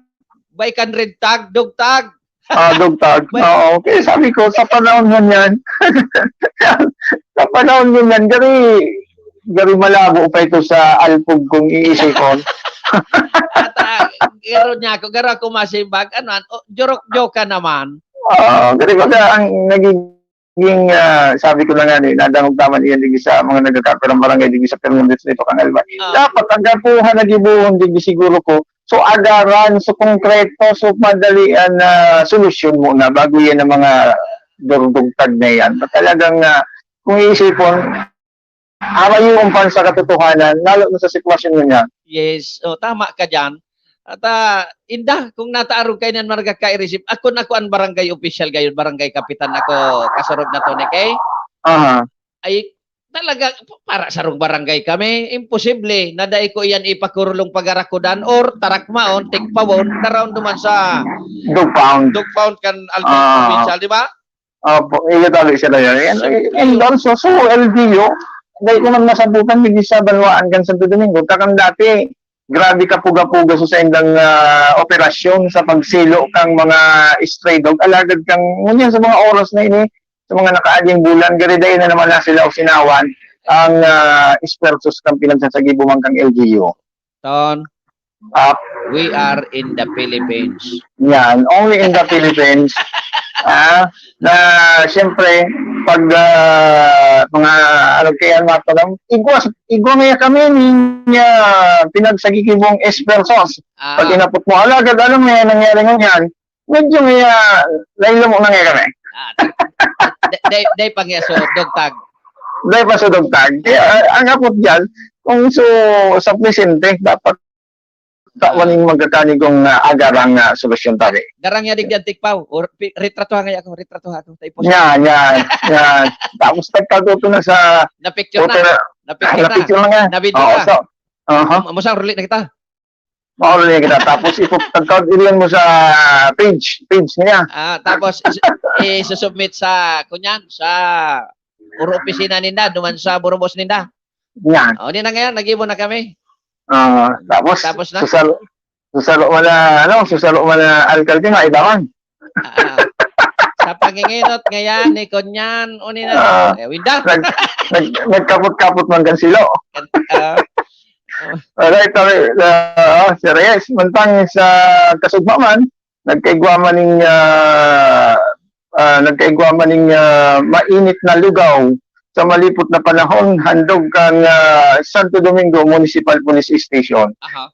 Bay kan red tag, dugtag. Ah, dugtag. Oo, kaya sabi ko, sa panahon ngunyan, sa panahon ngunyan, gari, gari malabo pa ito sa alpog kung iisipon. At ah, garo niya ako, garo ako masimbag, ano, an- oh, joke-joke ka naman. Oo, kasi baga ang nagiging, ah, sabi ko na nga, eh, nadangog naman iyan digdi sa mga nagkakapirang barangay digdi sa Fernandez nito, Kang Alma. Ah. Dapat ang gapuhan na gibuhon digdi siguro ko, so agaran, so konkreto, so madalian na solusyon muna bago yan ang mga durdugtag na yan. Na talagang, ah, kung iisipon, arayon pa sa katotohanan, lalo na sa sitwasyon na niya. Yes, oh, tama ka dyan. At ah, inda, kung nataarog kayo niyan, marga ka i-receive. Ako na ko ang barangay official gayon, barangay kapitan ako, kasurog na to ni kay. Aha. Ay, talaga, para sarong barangay kami, imposible na dai ko iyan ipakurulong pagarakudan or tarakmaon, tikpawon, karaon duman sa Dog pound. dog pound kan Albay Ah. Provincial, di ba? Opo, iyo tabi sila yan. And, and also, so L G U, dahil ko man masabutan, may sa banwaan kan Santo Domingo, kakang dati, grabe kapuga-puga sa saindang ah, operasyon sa pagsilo kang mga stray dog. Alagad kang, ngunyan sa mga oras na ini, sa mga nakaaging bulan, gariday na naman na sila o sinawan ang ah, espertos kang pinagsasagibuman kang L G U. Ton, Up, we are in the Philippines. Yan, only in the Philippines. Ah, na siyempre pag ah, mga ano kaya mga tanong, igwa igwa nga kami ning ah, pinagsagikibong espertos. Ah, Pag inapot mo, alagad ano nga nangyari ngunyan? Medyo nga lain mo na nga kami. ah, ta- day, day, day pang yaso, dogtag. Dahil pa sa dugtag. Kaya ah, ang apot diyan, kung so sa presente, dapat ta maning magkakanigong uh, agarang uh, solusyon tabi. Garang niya digdi ang tikpaw. Or, pi- retratuhan nga ako, retratuhan ako. Tapos, Yan, yan, yan. Tapos nagkaguto na sa na-picture na. hotel, Na-picture na. na-picture na nga. Na-video Oo, na. So, aha. Musang ruli na kita. Mauli na kita. Tapos ipagkagilian mo sa page, page niya. Ah, tapos is- isusubmit sa, kunyan, sa uro opisina ninda, duman sa burubos ninda. Yan. O, di na ngayon, nag-ibo na kami. Ah, tapos, Tapos na? susalo, susalo mo na, ano, susalo mo na alkalde, maibangan. Ah, sa panginginot ngayon, ni kunyan, uni na. Ah. Eh, winda. Nag, nag, nagkapot-kapot man kan silo. Ah, Alright, okay. Uh, Sir Reyes, mantang sa kasugma man, nagkaigwa man ning, ah, ah, nagkaigwa man ning ah, mainit na lugaw sa malipot na panahon, handog kan ah, Santo Domingo Municipal Police Station. aha.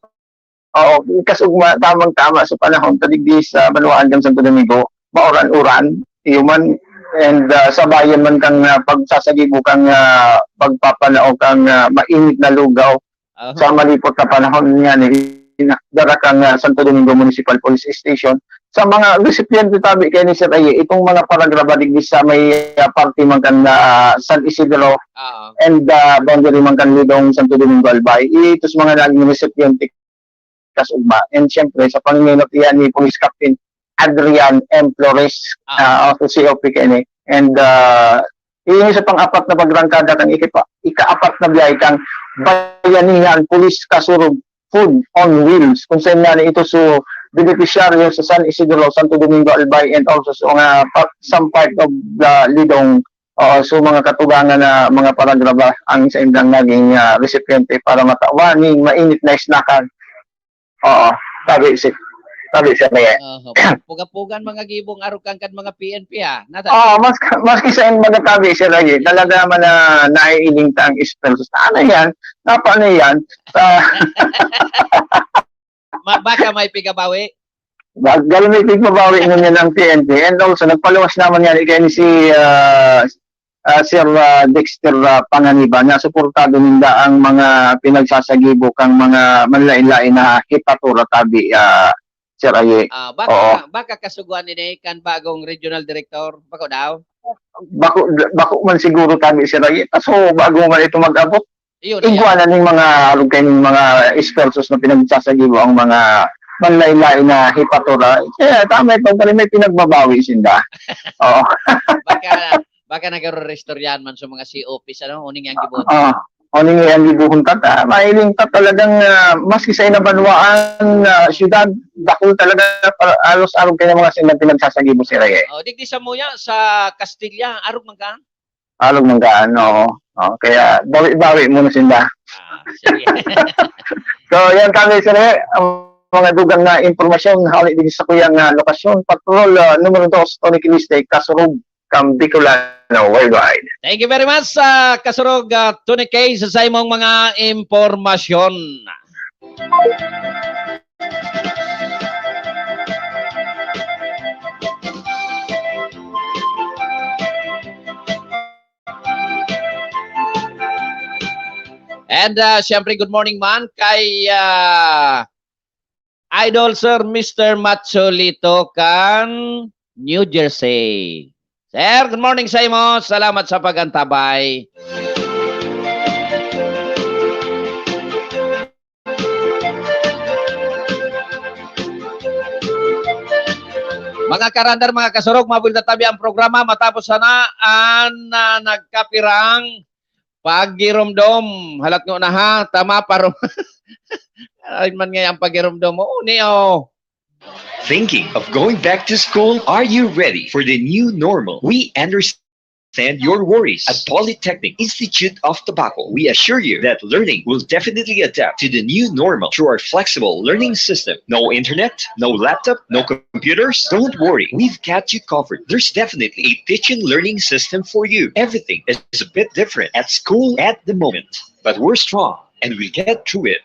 Oo, kasugma, tamang-tama sa panahon ta digdi sa banwaan kan Santo Domingo, mauran-uran, iyo man, and ah, sabayan man kang ah, pagsasagibo kang ah, pagpapanao kang ah, mainit na lugaw Aha. sa malipot na panahon nga ni dara kang ah, Santo Domingo Municipal Police Station. Sa mga recipiente tabi kay ni Sir Aye, itong mga paragraba digdi sa may ah, parte man kan ah, San Isidro Ah, and ah, boundary man kan Lidong Santo Domingo Albay, ito sa mga naging recipiente kasugma. And siyempre, sa panginginot iyan ni Police Captain Adrian M. Flores, Ah. ah, o C O P kini. And ah, ini sa pang-apat na pagrangkada kang ikipa, ika-apat na biyahe kang Bayanihan Police Kasurog Food on Wheels. Kung saan nga ito so beneficiaryo sa San Isidro, Santo Domingo, Albay, and also sa mga pa- some part of the Lidong, o so mga katugangan na mga paragraba ang sa indang naging ah, recipiente para matawan ning mainit na isnakan. Oo, tabi si tabi siya kaya. Aha. Puga-pugan mga gibong arog kan kan mga P N P ha. Nata. Oo, mas maski sa mga tabi siya lagi, talaga naman na naiiling ta ang expenses. Ano yan? Napa ano yan? Ah, Ma- baka may pigabawi. Galo may pigbabawi ngunyan ang P N P. And also, nagpaluwas naman yan kay ni si ah, ah, Sir ah, Dexter ah, Panganiban na suportado ninda ang mga pinagsasagibo kang mga manlain-lain na hipatura tabi, ah, Sir Aye. Ah, Oo. baka baka kasuguan ni kan bagong regional director, bako daw. Bako, bako man siguro tabi, Sir Aye. Kaso bago man ito mag-abot, Iyon. igwa na ning mga arog kay ning mga expertos na pinagsasagibo ang mga manlain-lain na hipatura. Kaya tama ito, pero may pinagbabawi sinda. Oo. Baka Baka nagkaroon istoryahan man sa mga C O Ps, ano? Uning yang gibuhat. Ah, uning yang gibuhat, ta, mahiling ta talagang, ah, maski sa inabanwaan na syudad, dakul talaga, pa-, alos arog kaya mga sinda pinagsasagibo si Rey, eh. Oh, digdi sa muya, sa Kastilya, arog man ka? Arog man ka, ano, oh. Oh, kaya bawi-bawi muna sinda. Ah, sige. So, yan kami, sir, eh. Ang mga dugang na impormasyon, hali din sa kuyang, ah, lokasyon, Patrol, ah, numero dos, Tony Kiliste, Kasurog, kan Bicolano Worldwide. Thank you very much, ah, Kasurog, ah, Tony K, sa saimong mga impormasyon. And, ah, siyempre, good morning man kay, ah, Idol Sir Mister Macholito kan New Jersey. Sir, good morning sa imo. Salamat sa pag-antabay. Mga karandar, mga kasurog, mabuhay na tabi ang programa. Matapos sana an, ah, nagkapirang pagiromdom. Halat nga na ha, tama pa ro-, ay man nga ang pagiromdom mo. Uni, oh. Thinking of going back to school? Are you ready for the new normal? We understand your worries. At Polytechnic Institute of Tabaco, we assure you that learning will definitely adapt to the new normal through our flexible learning system. No internet, no laptop, no computers? Don't worry, we've got you covered. There's definitely a teaching learning system for you. Everything is a bit different at school at the moment, but we're strong and we'll get through it.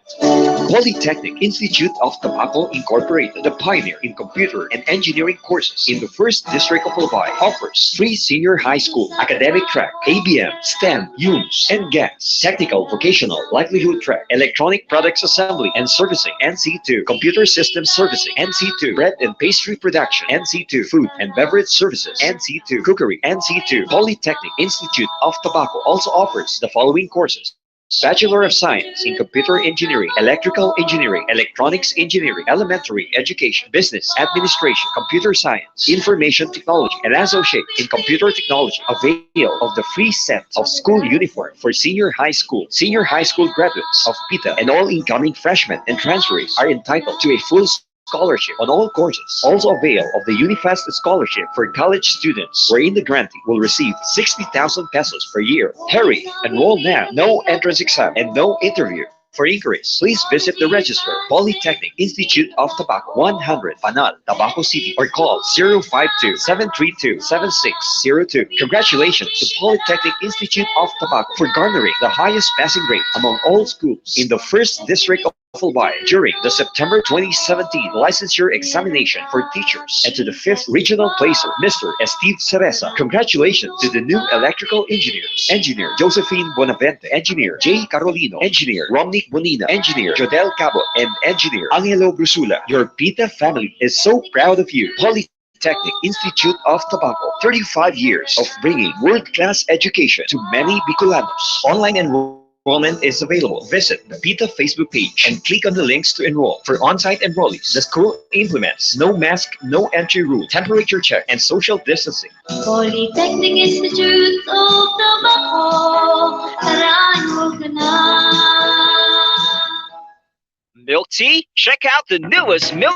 Polytechnic Institute of Tabaco Incorporated, the pioneer in computer and engineering courses in the first district of Albay, offers free senior high school academic track, A B M, STEM, UMS, and GAS, technical vocational livelihood track, electronic products assembly and servicing, N C two, computer system servicing, N C two, bread and pastry production, N C two, food and beverage services, N C two, cookery, N C two. Polytechnic Institute of Tabaco also offers the following courses: Bachelor of Science in Computer Engineering, Electrical Engineering, Electronics Engineering, Elementary Education, Business Administration, Computer Science, Information Technology, and Associate in Computer Technology. Avail of the free set of school uniform for senior high school. Senior high school graduates of PITA and all incoming freshmen and transferees are entitled to a full scholarship on all courses. Also avail of the Unifest scholarship for college students, wherein the grantee will receive sixty thousand pesos per year. Hurry! Enroll now. No entrance exam and no interview. For inquiries, please visit the registrar, Polytechnic Institute of Tabaco, one hundred Panal, Tabaco City, or call zero five two, seven three two, seven six zero two. Congratulations to Polytechnic Institute of Tabaco for garnering the highest passing rate among all schools in the first district of Albay during the September twenty seventeen licensure examination for teachers, and to the fifth regional placer, Mister Steve Cereza. Congratulations to the new electrical engineers: Engineer Josephine Bonavente, Engineer Jay Carolino, Engineer Romnick Bonina, Engineer Jodel Cabo, and Engineer Angelo Brusula. Your PITA family is so proud of you. Polytechnic Institute of Tabaco, thirty-five years of bringing world-class education to many Bicolanos. Online enrollment is available. Visit the PITA Facebook page and click on the links to enroll. For on-site enrollees, the school implements no mask, no entry rule, temperature check, and social distancing. Polytechnic Institute of Tabaco, tara, enroll ka na. Milk tea? Check out the newest milk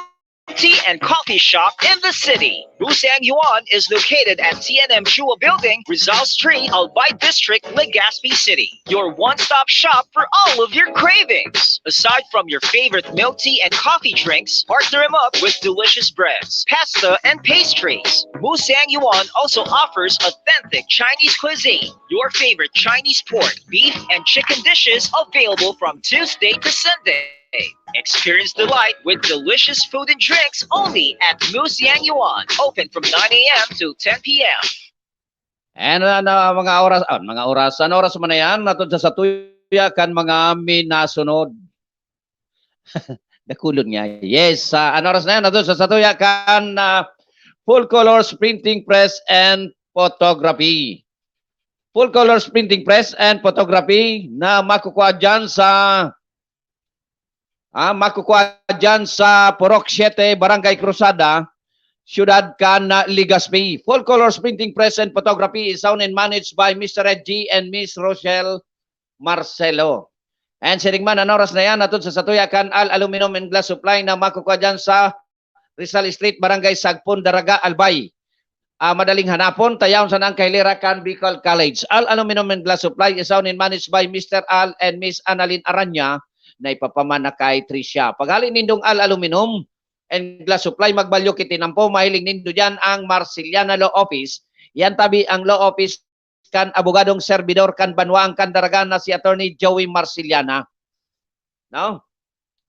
tea and coffee shop in the city. Musang Yuan is located at T N M Chua Building, Rizal Street, Albay District, Legazpi City. Your one-stop shop for all of your cravings. Aside from your favorite milk tea and coffee drinks, partner 'em up with delicious breads, pasta, and pastries. Musang Yuan also offers authentic Chinese cuisine. Your favorite Chinese pork, beef, and chicken dishes available from Tuesday to Sunday. Experience delight with delicious food and drinks only at Musang Yuan. Open from nine a m to ten p m. And ano, mga oras, ah, mga oras, ano oras man na yan? Natod sa satuya kan mga minasunod. Dakulon niya. Yes, ah, ano oras na yan? Natod sa satuya kan, ah, Full Colors Printing Press and Photography. Full Colors Printing Press and Photography na makukuha dyan sa, ah, makukuha dyan sa Purok Siete, Barangay Cruzada, Ciudad kan, ah, Legazpi. Full Colors Printing Press and Photography is owned and managed by Mister Reggie and Miss Rochelle Marcelo. And siring man, an oras na yan, atod sa satuya kan Al Aluminum and Glass Supply na makukuha dyan sa Rizal Street, Barangay Sagpon, Daraga, Albay. Ah, madaling hanapon, tayawon sana ang kahilera kan Bicol College. Al Aluminum and Glass Supply is owned and managed by Mister Al and Miss Annalyn Aranya na ipapaman na kay Tricia. Paghali nindong Al Aluminum and Glass Supply, magbalyo ki tinampo, mahiling nindo diyan ang Marceliana Law Office. Yan tabi ang law office kan abogadong serbidor kan banwaan kan Daraga na si Attorney Joey Marceliana. No?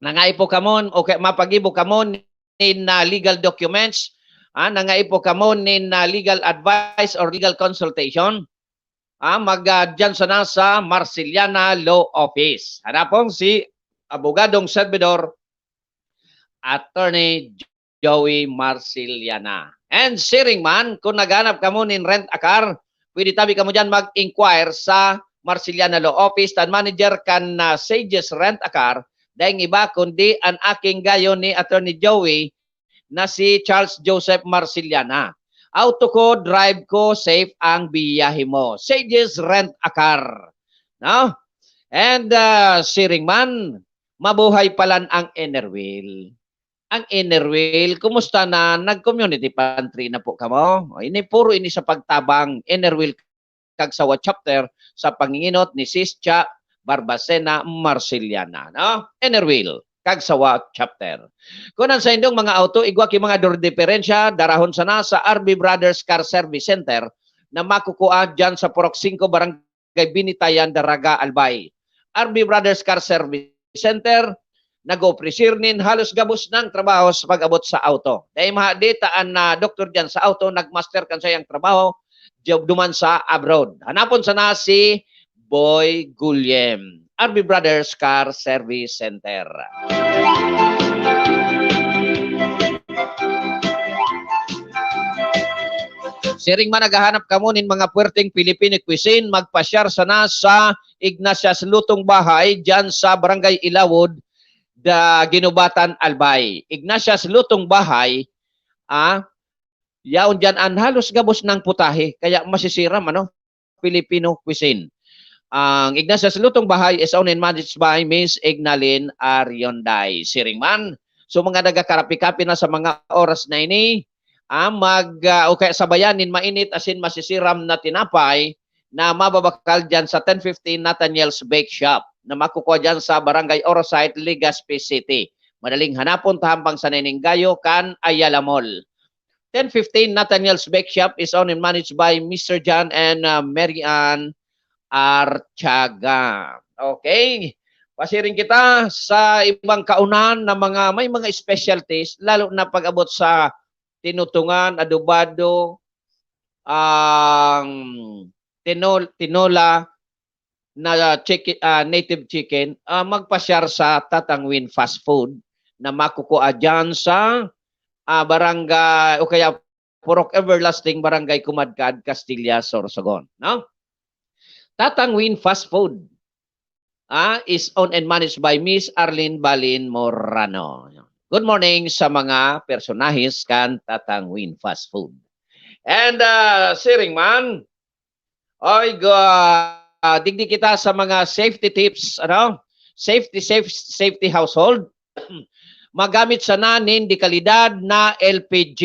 Nangaipo kamo o kaya mapagibo kamo nin, ah, legal documents, ah, nangaipo kamo nin, ah, legal advice or legal consultation, ah, mag, ah, dyan sana sa Marceliana Law Office. Hanapon si abogadong serbidor, Attorney Joey Marceliana. And siring man, kung naghanap kamo nin rent a car, pwede tabi kamo dyan mag-inquire sa Marceliana Law Office, tan manager kan, ah, Sages Rent a Car, daing iba kundi an aking gayo ni Attorney Joey na si Charles Joseph Marceliana. Auto ko, drive ko, safe ang biyahe mo. Sages Rent a Car. No? And, ah, siring man, mabuhay palan ang Enerwheel. Ang Enerwheel, kumusta na? Nag-community pantry na po kamo? O, ini, puro ini sa pagtabang, Enerwheel Cagsawa Chapter, sa panginginot ni Sis Cha Barbacena Marceliana, no? Enerwheel Cagsawa Chapter. Kung an saindong mga auto, igwa ki mga dur-, diferensya, darahon sana sa R B Brothers Car Service Center na makukua dyan sa Purok singko, Barangay Binitayan, Daraga, Albay. R B Brothers Car Service Center, nag-opresir nin halos gabos nang trabaho sa pag-abot sa auto. Dai mahadit ta an, ah, doktor diyan sa auto, nagmaster kan saiyang trabaho, job duman sa abroad. Hanapon sana si Boy Gulyem, R B Brothers Car Service Center. Siring man naghahanap kamo nin mga puwerteng Filipino cuisine, magpasyar sana sa Ignatius Lutong Bahay, diyan sa Barangay Ilawod, da, Guinobatan, Albay. Ignatius Lutong Bahay, ah, yaon diyan an halos gabos nang putahe, kaya masisiram, ano, Filipino cuisine. Ang Ignatius Lutong Bahay is owned and managed by Miss Ignalyn Arionday. Siring man, so mga nagakarapi-kapi na sa mga oras na ini, ah, mag, ah, o kaya sabayan nin mainit asin masisiram na tinapay na mababakal diyan sa ten fifteen Nathaniel's Bake Shop na makukuha diyan sa Barangay Orosite, Legazpi City. Madaling hanapon ta hampang sa Nenenggayo kan Ayala Mall. Ten fifteen Nathaniel's Bake Shop is owned and managed by Mister John and, uh, Mary Ann Artiaga. Okay. Pasiring kita sa ibang kaunan na mga, may mga specialties, lalo na pag-abot sa tinutungan, adobado, ang tinol-, tinola, na chiki-, ah, native chicken, ah, magpasyar sa Tatang Win Fast Food na makukua diyan sa, ah, barangay o kaya Purok Everlasting, Barangay Kumadkad, Castilla, Sorsogon, no? Tatang Win Fast Food, ah, is owned and managed by Miss Arlene Balin Morano. Good morning sa mga personahes kan Tatang Win Fast Food. And, ah, siring man, Oy, ga-, ah, digdi kita sa mga safety tips, ano? Safety, safe, safety household. Magamit sana nin dekalidad na L P G.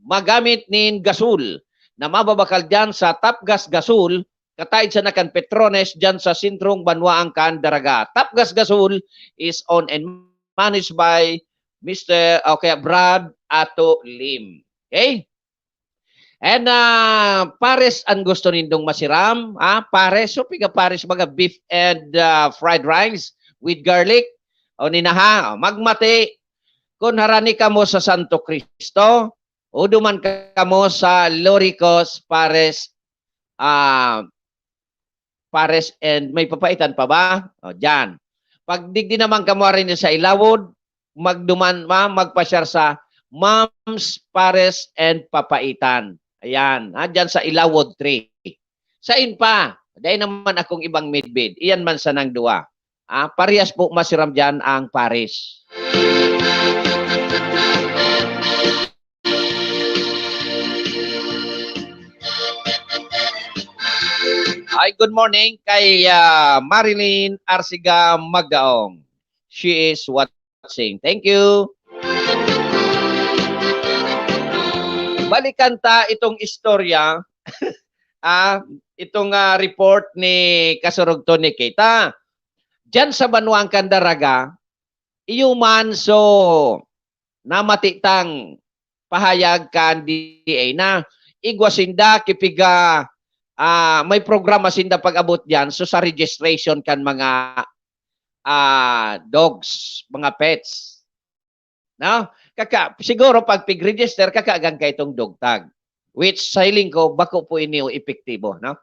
Magamit nin gasol na mababakal diyan sa Tapgas Gasol, kataid sana kan Petrones, diyan sa sentrong banwaan kan Daraga. Tapgas Gasol is owned and managed by Mister, o kaya Brad Ato Lim. Okay? And, ah, pares an gusto nindong masiram, ah, pares, so piga pares, mga beef and, ah, fried rice with garlic. O ninaha, magmati, kun harani kamo sa Santo Cristo, o duman kamo sa Loricos Pares, ah, Pares and may papaitan pa ba? O, diyan. Pag digdi naman kamo rin sa Ilawod, magduman, ma-, magpasyar sa Moms, Pares and Papaitan. Ayan, ha, diyan sa Ilawod three. Sain pa? Dai naman akong ibang midbid. Iyan man sanang duwa. Ah, parehas po masiram diyan ang pares. Hi, good morning kay, ah, Marilyn Arsiga Magdaong. She is watching. Thank you. Balikan ta itong istorya, ah, itong, ah, report ni Kasurog Tony Kita. Diyan sa banwang Candaraga, iyo man, so, namati tang pahayag kan D A na igwa sinda ki piga, ah, may programa sinda pag-abot diyan, so, sa registration kan mga, ah, dogs, mga pets. No? Kaka-, siguro pag pig-register, kakagan ka itong dog tag. Which, sa hiling ko, bako po ini epektibo, no?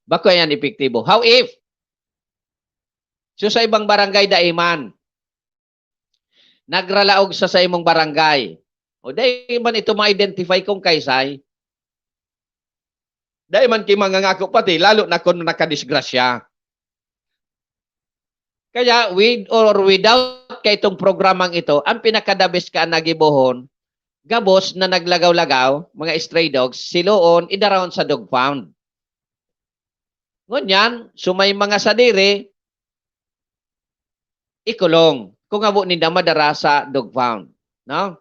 Bako yan epektibo. How if, so, sa ibang barangay, dai man, nagralaog sa, sa imong barangay. O dai man ito ma-identify kung kaisay. Dai man ki mangangako pati, lalo na kung nakadisgrasya. Kaya, with or without kaitong programang ito, ang pinaka-the best ka na gibohon, gabos na naglagaw-lagaw, mga stray dogs, siloon, idarahon sa dog pound. Ngunyan, so may mga sadiri, ikulong. Kung habo ninda madara sa dog pound, no?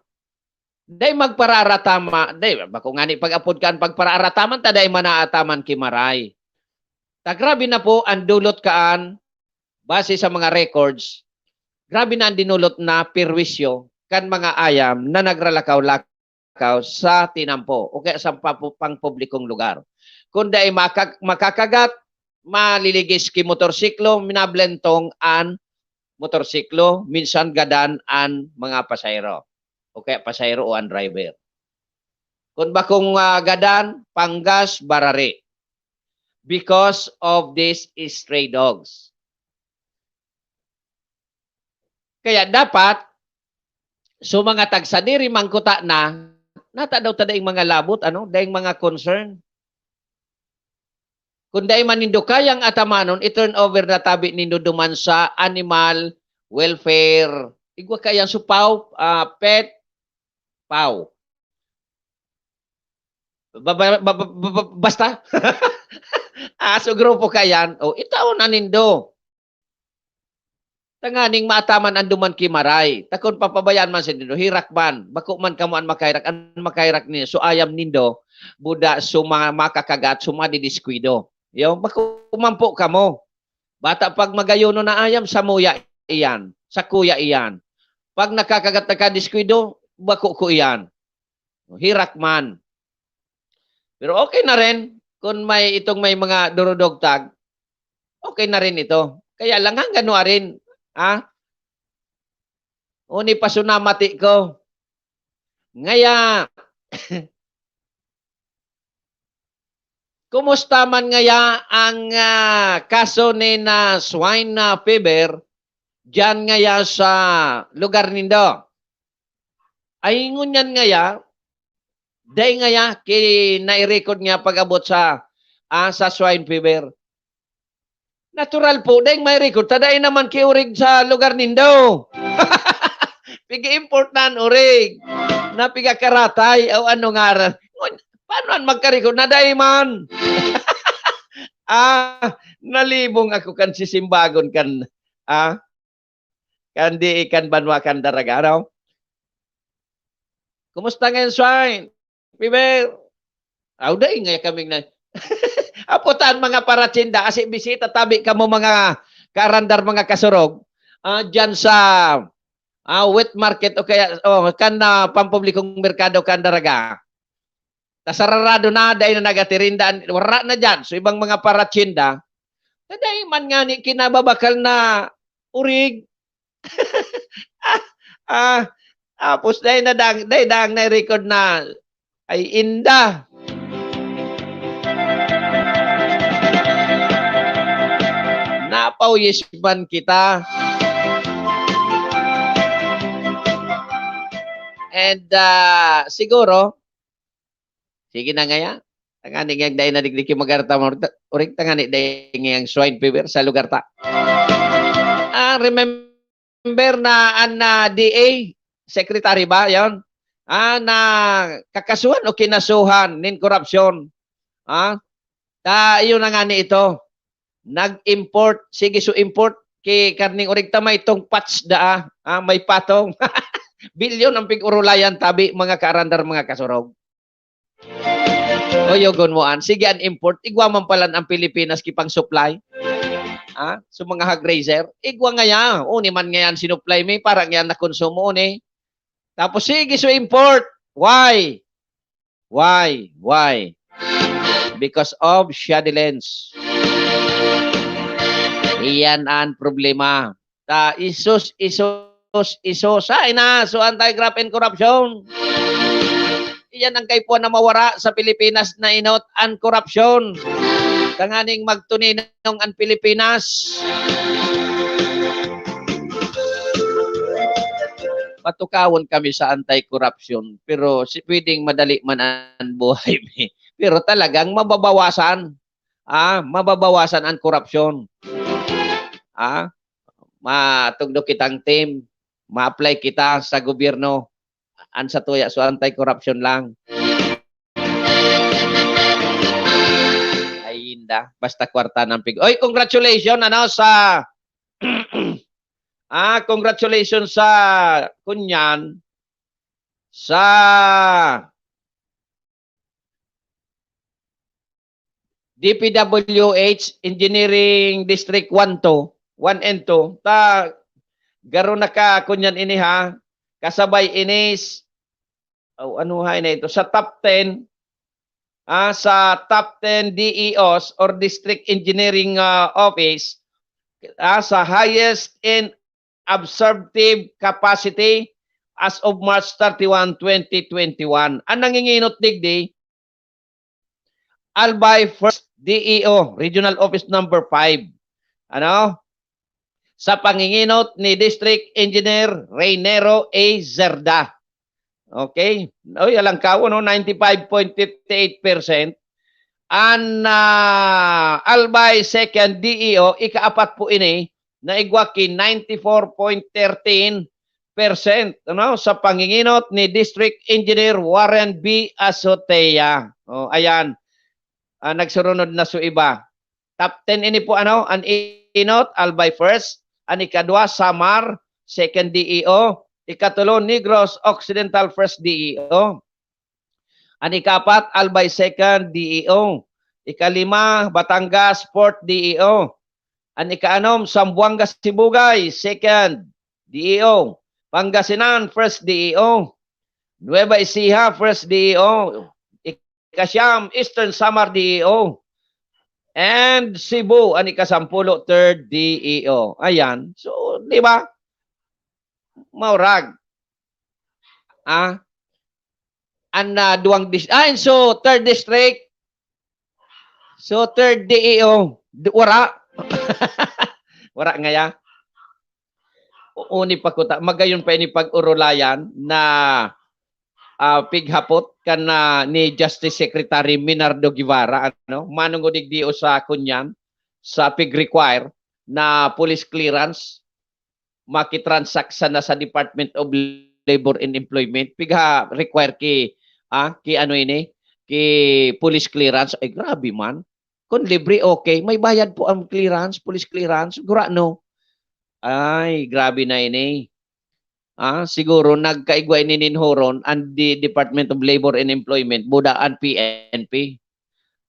Dai magparaarataman, dai, bako ngani pag-apod kan pagparaarataman ta dai man naataman ki Maray. Ta grabe na po ang dulot kaan, base sa mga records, grabe na ang dinulot na perwisyo kan mga ayam na nagralakaw-lakaw sa tinampo o kaya sa papu-, pangpublikong lugar. Kung dai maka-, makakagat, maliligis ki motorsiklo, minablentong an motorsiklo, minsan gadan an mga pasahero o kaya pasahero o an driver. Kung bakong, ah, gadan, panggas, barari because of these stray dogs. Kaya dapat, so mga tagsadiri man kuta na, nata daw ta daing mga labot, ano, daing mga concern. Kung dai man nindo kayang atamanon, i-turn over na tabi nindo duman sa animal welfare. Igwa kaya so PAW, ah, pet, PAW. Ba-, ba-, ba-, ba-, ba-, ba-, basta. Ah, so grupo ka yan. O, itao na nindo. Tanganing maataman an duman ki Maray. Ta kun papabayaan man sa nindo, hirak man. Bako man kamo an makahirak. An makahirak nindo, so ayam nindo, buda, so mga makakagat, so madidiskuido. Yo, bako man po kamo. Bata pag magayonon na ayam, samuya iyan, sakuya iyan. Pag nakakagat, nakadiskuido, bako ko iyan. Hirak man. Pero okay na rin kung may, itong may mga durudogtag, okay na rin ito. Kaya lang hanggang nuarin, ha? Uni pa sunamati ko. Ngaya, kumusta man ngaya ang, ah, kaso ni na swine na fever diyan ngaya sa lugar nindo? Ay, ngunyan ngaya, dai ngaya ki-, nai-record nga pag-abot sa, ah, sa swine fever. Natural po, dai may record, ta dai naman ki-orig sa lugar nindo. Pig-i-import na an orig na pigakaratay o ano ngaran. Ngun-, paano an magka-record na dai man? Ah, nalibong ako kan sisimbagon kan, ah, kan di kan banwa kan Daraga, ano? Kumusta ngayon, swine? Fever? Aw, dai nga kaming na-, aputan mga paratsinda, kasi bisita tabi kamo mga kaarandar, mga kasurog, ah, dyan sa, ah, wet market o kaya, oh, kan, ah, pampublikong merkado kan Daraga. Ta sararado na, dai na nagatirinda, wara na diyan. So, ibang mga paratsinda, ta dai man ngani kinababakal na urig. Ah, ah, tapos dai na dang, dai dang na-record na, ay, inda. Napauyis man kita. And, ah, siguro, sige na ngaya. Tangani ngayang dai na digdi ki magarta mo, urig tangani dai ngayang swine fever sa lugar ta. Ah, remember na an, ah, D A secretary ba yon? Ah, na kakasuhan o kinasuhan nin korupsyon. Ah, Ta, iyo na ngani ito. Nag-import, sige, so import ki karneng origta, may tong patch daa, ah, may patong. Bilyon ang pig-orulayan tabi, mga kaarandar, mga kasurog. O, yogon mo an, sige, an import, igwa man palan ang Pilipinas ki pang-supply. Ah, so mga hog raiser, igwa ngaya, uni man ngayan sinupply mi, para ngayan nakonsumo, uni. Tapos sige, so import. Why? Why? Why? Because of Shadi Lens. Iyan an problema. Ta, isus, isus, isus. Ay na, so anti-graft and corruption. Iyan ang kaipuhan na mawara sa Pilipinas na inot, an korupsyon. Tanganing magtuninong an Pilipinas. Patukawon kami sa anti-corruption, pero si, pwedeng madali man an buhay mi. Pero talagang mababawasan, ah, mababawasan an korupsyon. Ah, matugdok kitang team, ma-apply kita sa gobyerno. An satuya, so anti-corruption lang. Ay, inda. Basta kwarta ng pig-, oy, congratulations, ano, sa, ah, congratulations sa, kunyan, sa D P W H Engineering District one, two, one and two. Ta, garo na ka, kunyan ini, ha, kasabay ini s-, oh, ano ha, ini ito? Sa top ten, ah, sa top ten D E Os or District Engineering, ah, Office, ah, sa highest in absorptive capacity as of March thirty-one, twenty twenty-one. Ang nanginginot digdi, Albay First D E O, Regional Office Number five. Ano? Sa panginginot ni District Engineer Reynero A. Zerda. Okay? Oy, alangkaw, no? Ninety-five point fifty-eight percent. An, ah, Albay Second D E O, ikaapat po ini, na igwa ki ninety-four point thirteen percent, ano, sa panginginot ni District Engineer Warren B. Azotea. Oh, ayan. Ah, nagsurunod na so iba. Top ten ini po, ano, an inot, Albay First, an ikadwa, Samar, Second D E O, ikatulo, Negros Occidental, First D E O. An ikapat, Albay Second D E O. Ikalima, Batangas, Fourth D E O. An ikaanom, Zamboanga Sibugay, Second D E O. Pangasinan, First D E O. Nueva Ecija, First D E O. Ikasyam, Eastern Samar D E O. And Cebu, an ikasampulo, Third D E O. Ayan. So, di ba? Maurag. Ah, an, ah, duwang dis-, ah, so, third district. So, third D E O, d-, wara. Wara ngaya. O-, uni pa kuta, magayon pa ini pag-orolayan na, ah, pighapot kan, ah, ni Justice Secretary Minardo Guevara, ano? Manong unig dio sa kunyan, sa pig-require na police clearance, makitransact sana sa Department of Labor and Employment. Pigha-require ki, ah, ki ano ini, ki police clearance. Ay, grabe man. Kung libre, okay. May bayad po ang clearance, police clearance. Gurano. Ay, grabe na ini. Ah, siguro nagkaigwa ini nin horon ang di-, Department of Labor and Employment, buda ang P N P.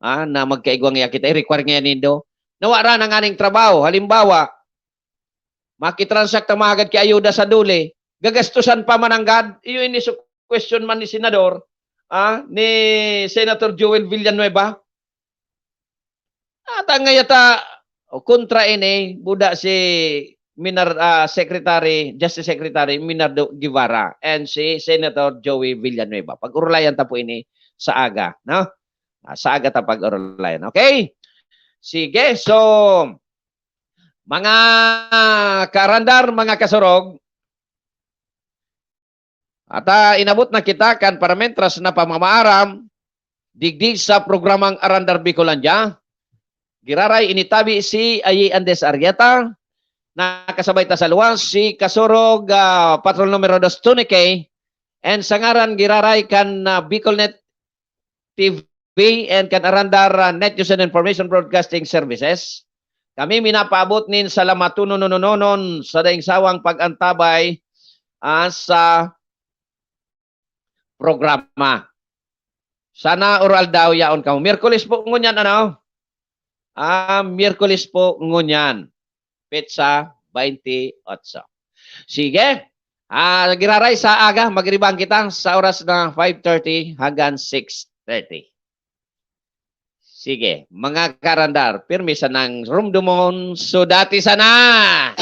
Ah, na magkaigwa ngaya kita, i-require ngaya nindo. Nawara na nganing trabaho. Halimbawa, makitransact ang mahagad ki ayuda sa DOLE, gagastusan pa mananggad. Iyo ini su-, question man ni Senador, ah, ni Senator Joel Villanueva. Ata ngaya ta, o, kontra ini, buda si Minar-, ah, Secretary, Justice Secretary Minardo Guevara and si Senator Joey Villanueva. Pag-orolayan ta po ini sa aga, no? Ah, sa aga ta pag-orolayan. Okay? Sige, so, mga kaarandar, mga kasurog, at, ah, inabot na kita kan parametras na pamamaaram digdi sa programang Arandar Bicolandia. Giraray ini tabi si Ayi Andes Arrieta, nakasabay ta sa luwas si Kasurog, ah, Patrol Numero Dos, Tony K, and sa ngaran giraray kan, ah, Bicolnet T V, P and kan Arandar, ah, Net News and Information Broadcasting Services. Kami minapaabot nin salamatonon sa daing sawang pag-antabay, ah, sa programa. Sana or aldaw yaon kamo. Miyerkules po ngunyan, ano? Ah, Miyerkules po ngunyan. Petsa twenty-eight. Sige. Ah, giraray sa aga, magiriban kita sa oras na five thirty hanggang six thirty. Sige, mga karandar, pirmi sanang rumdumon, sudati sana!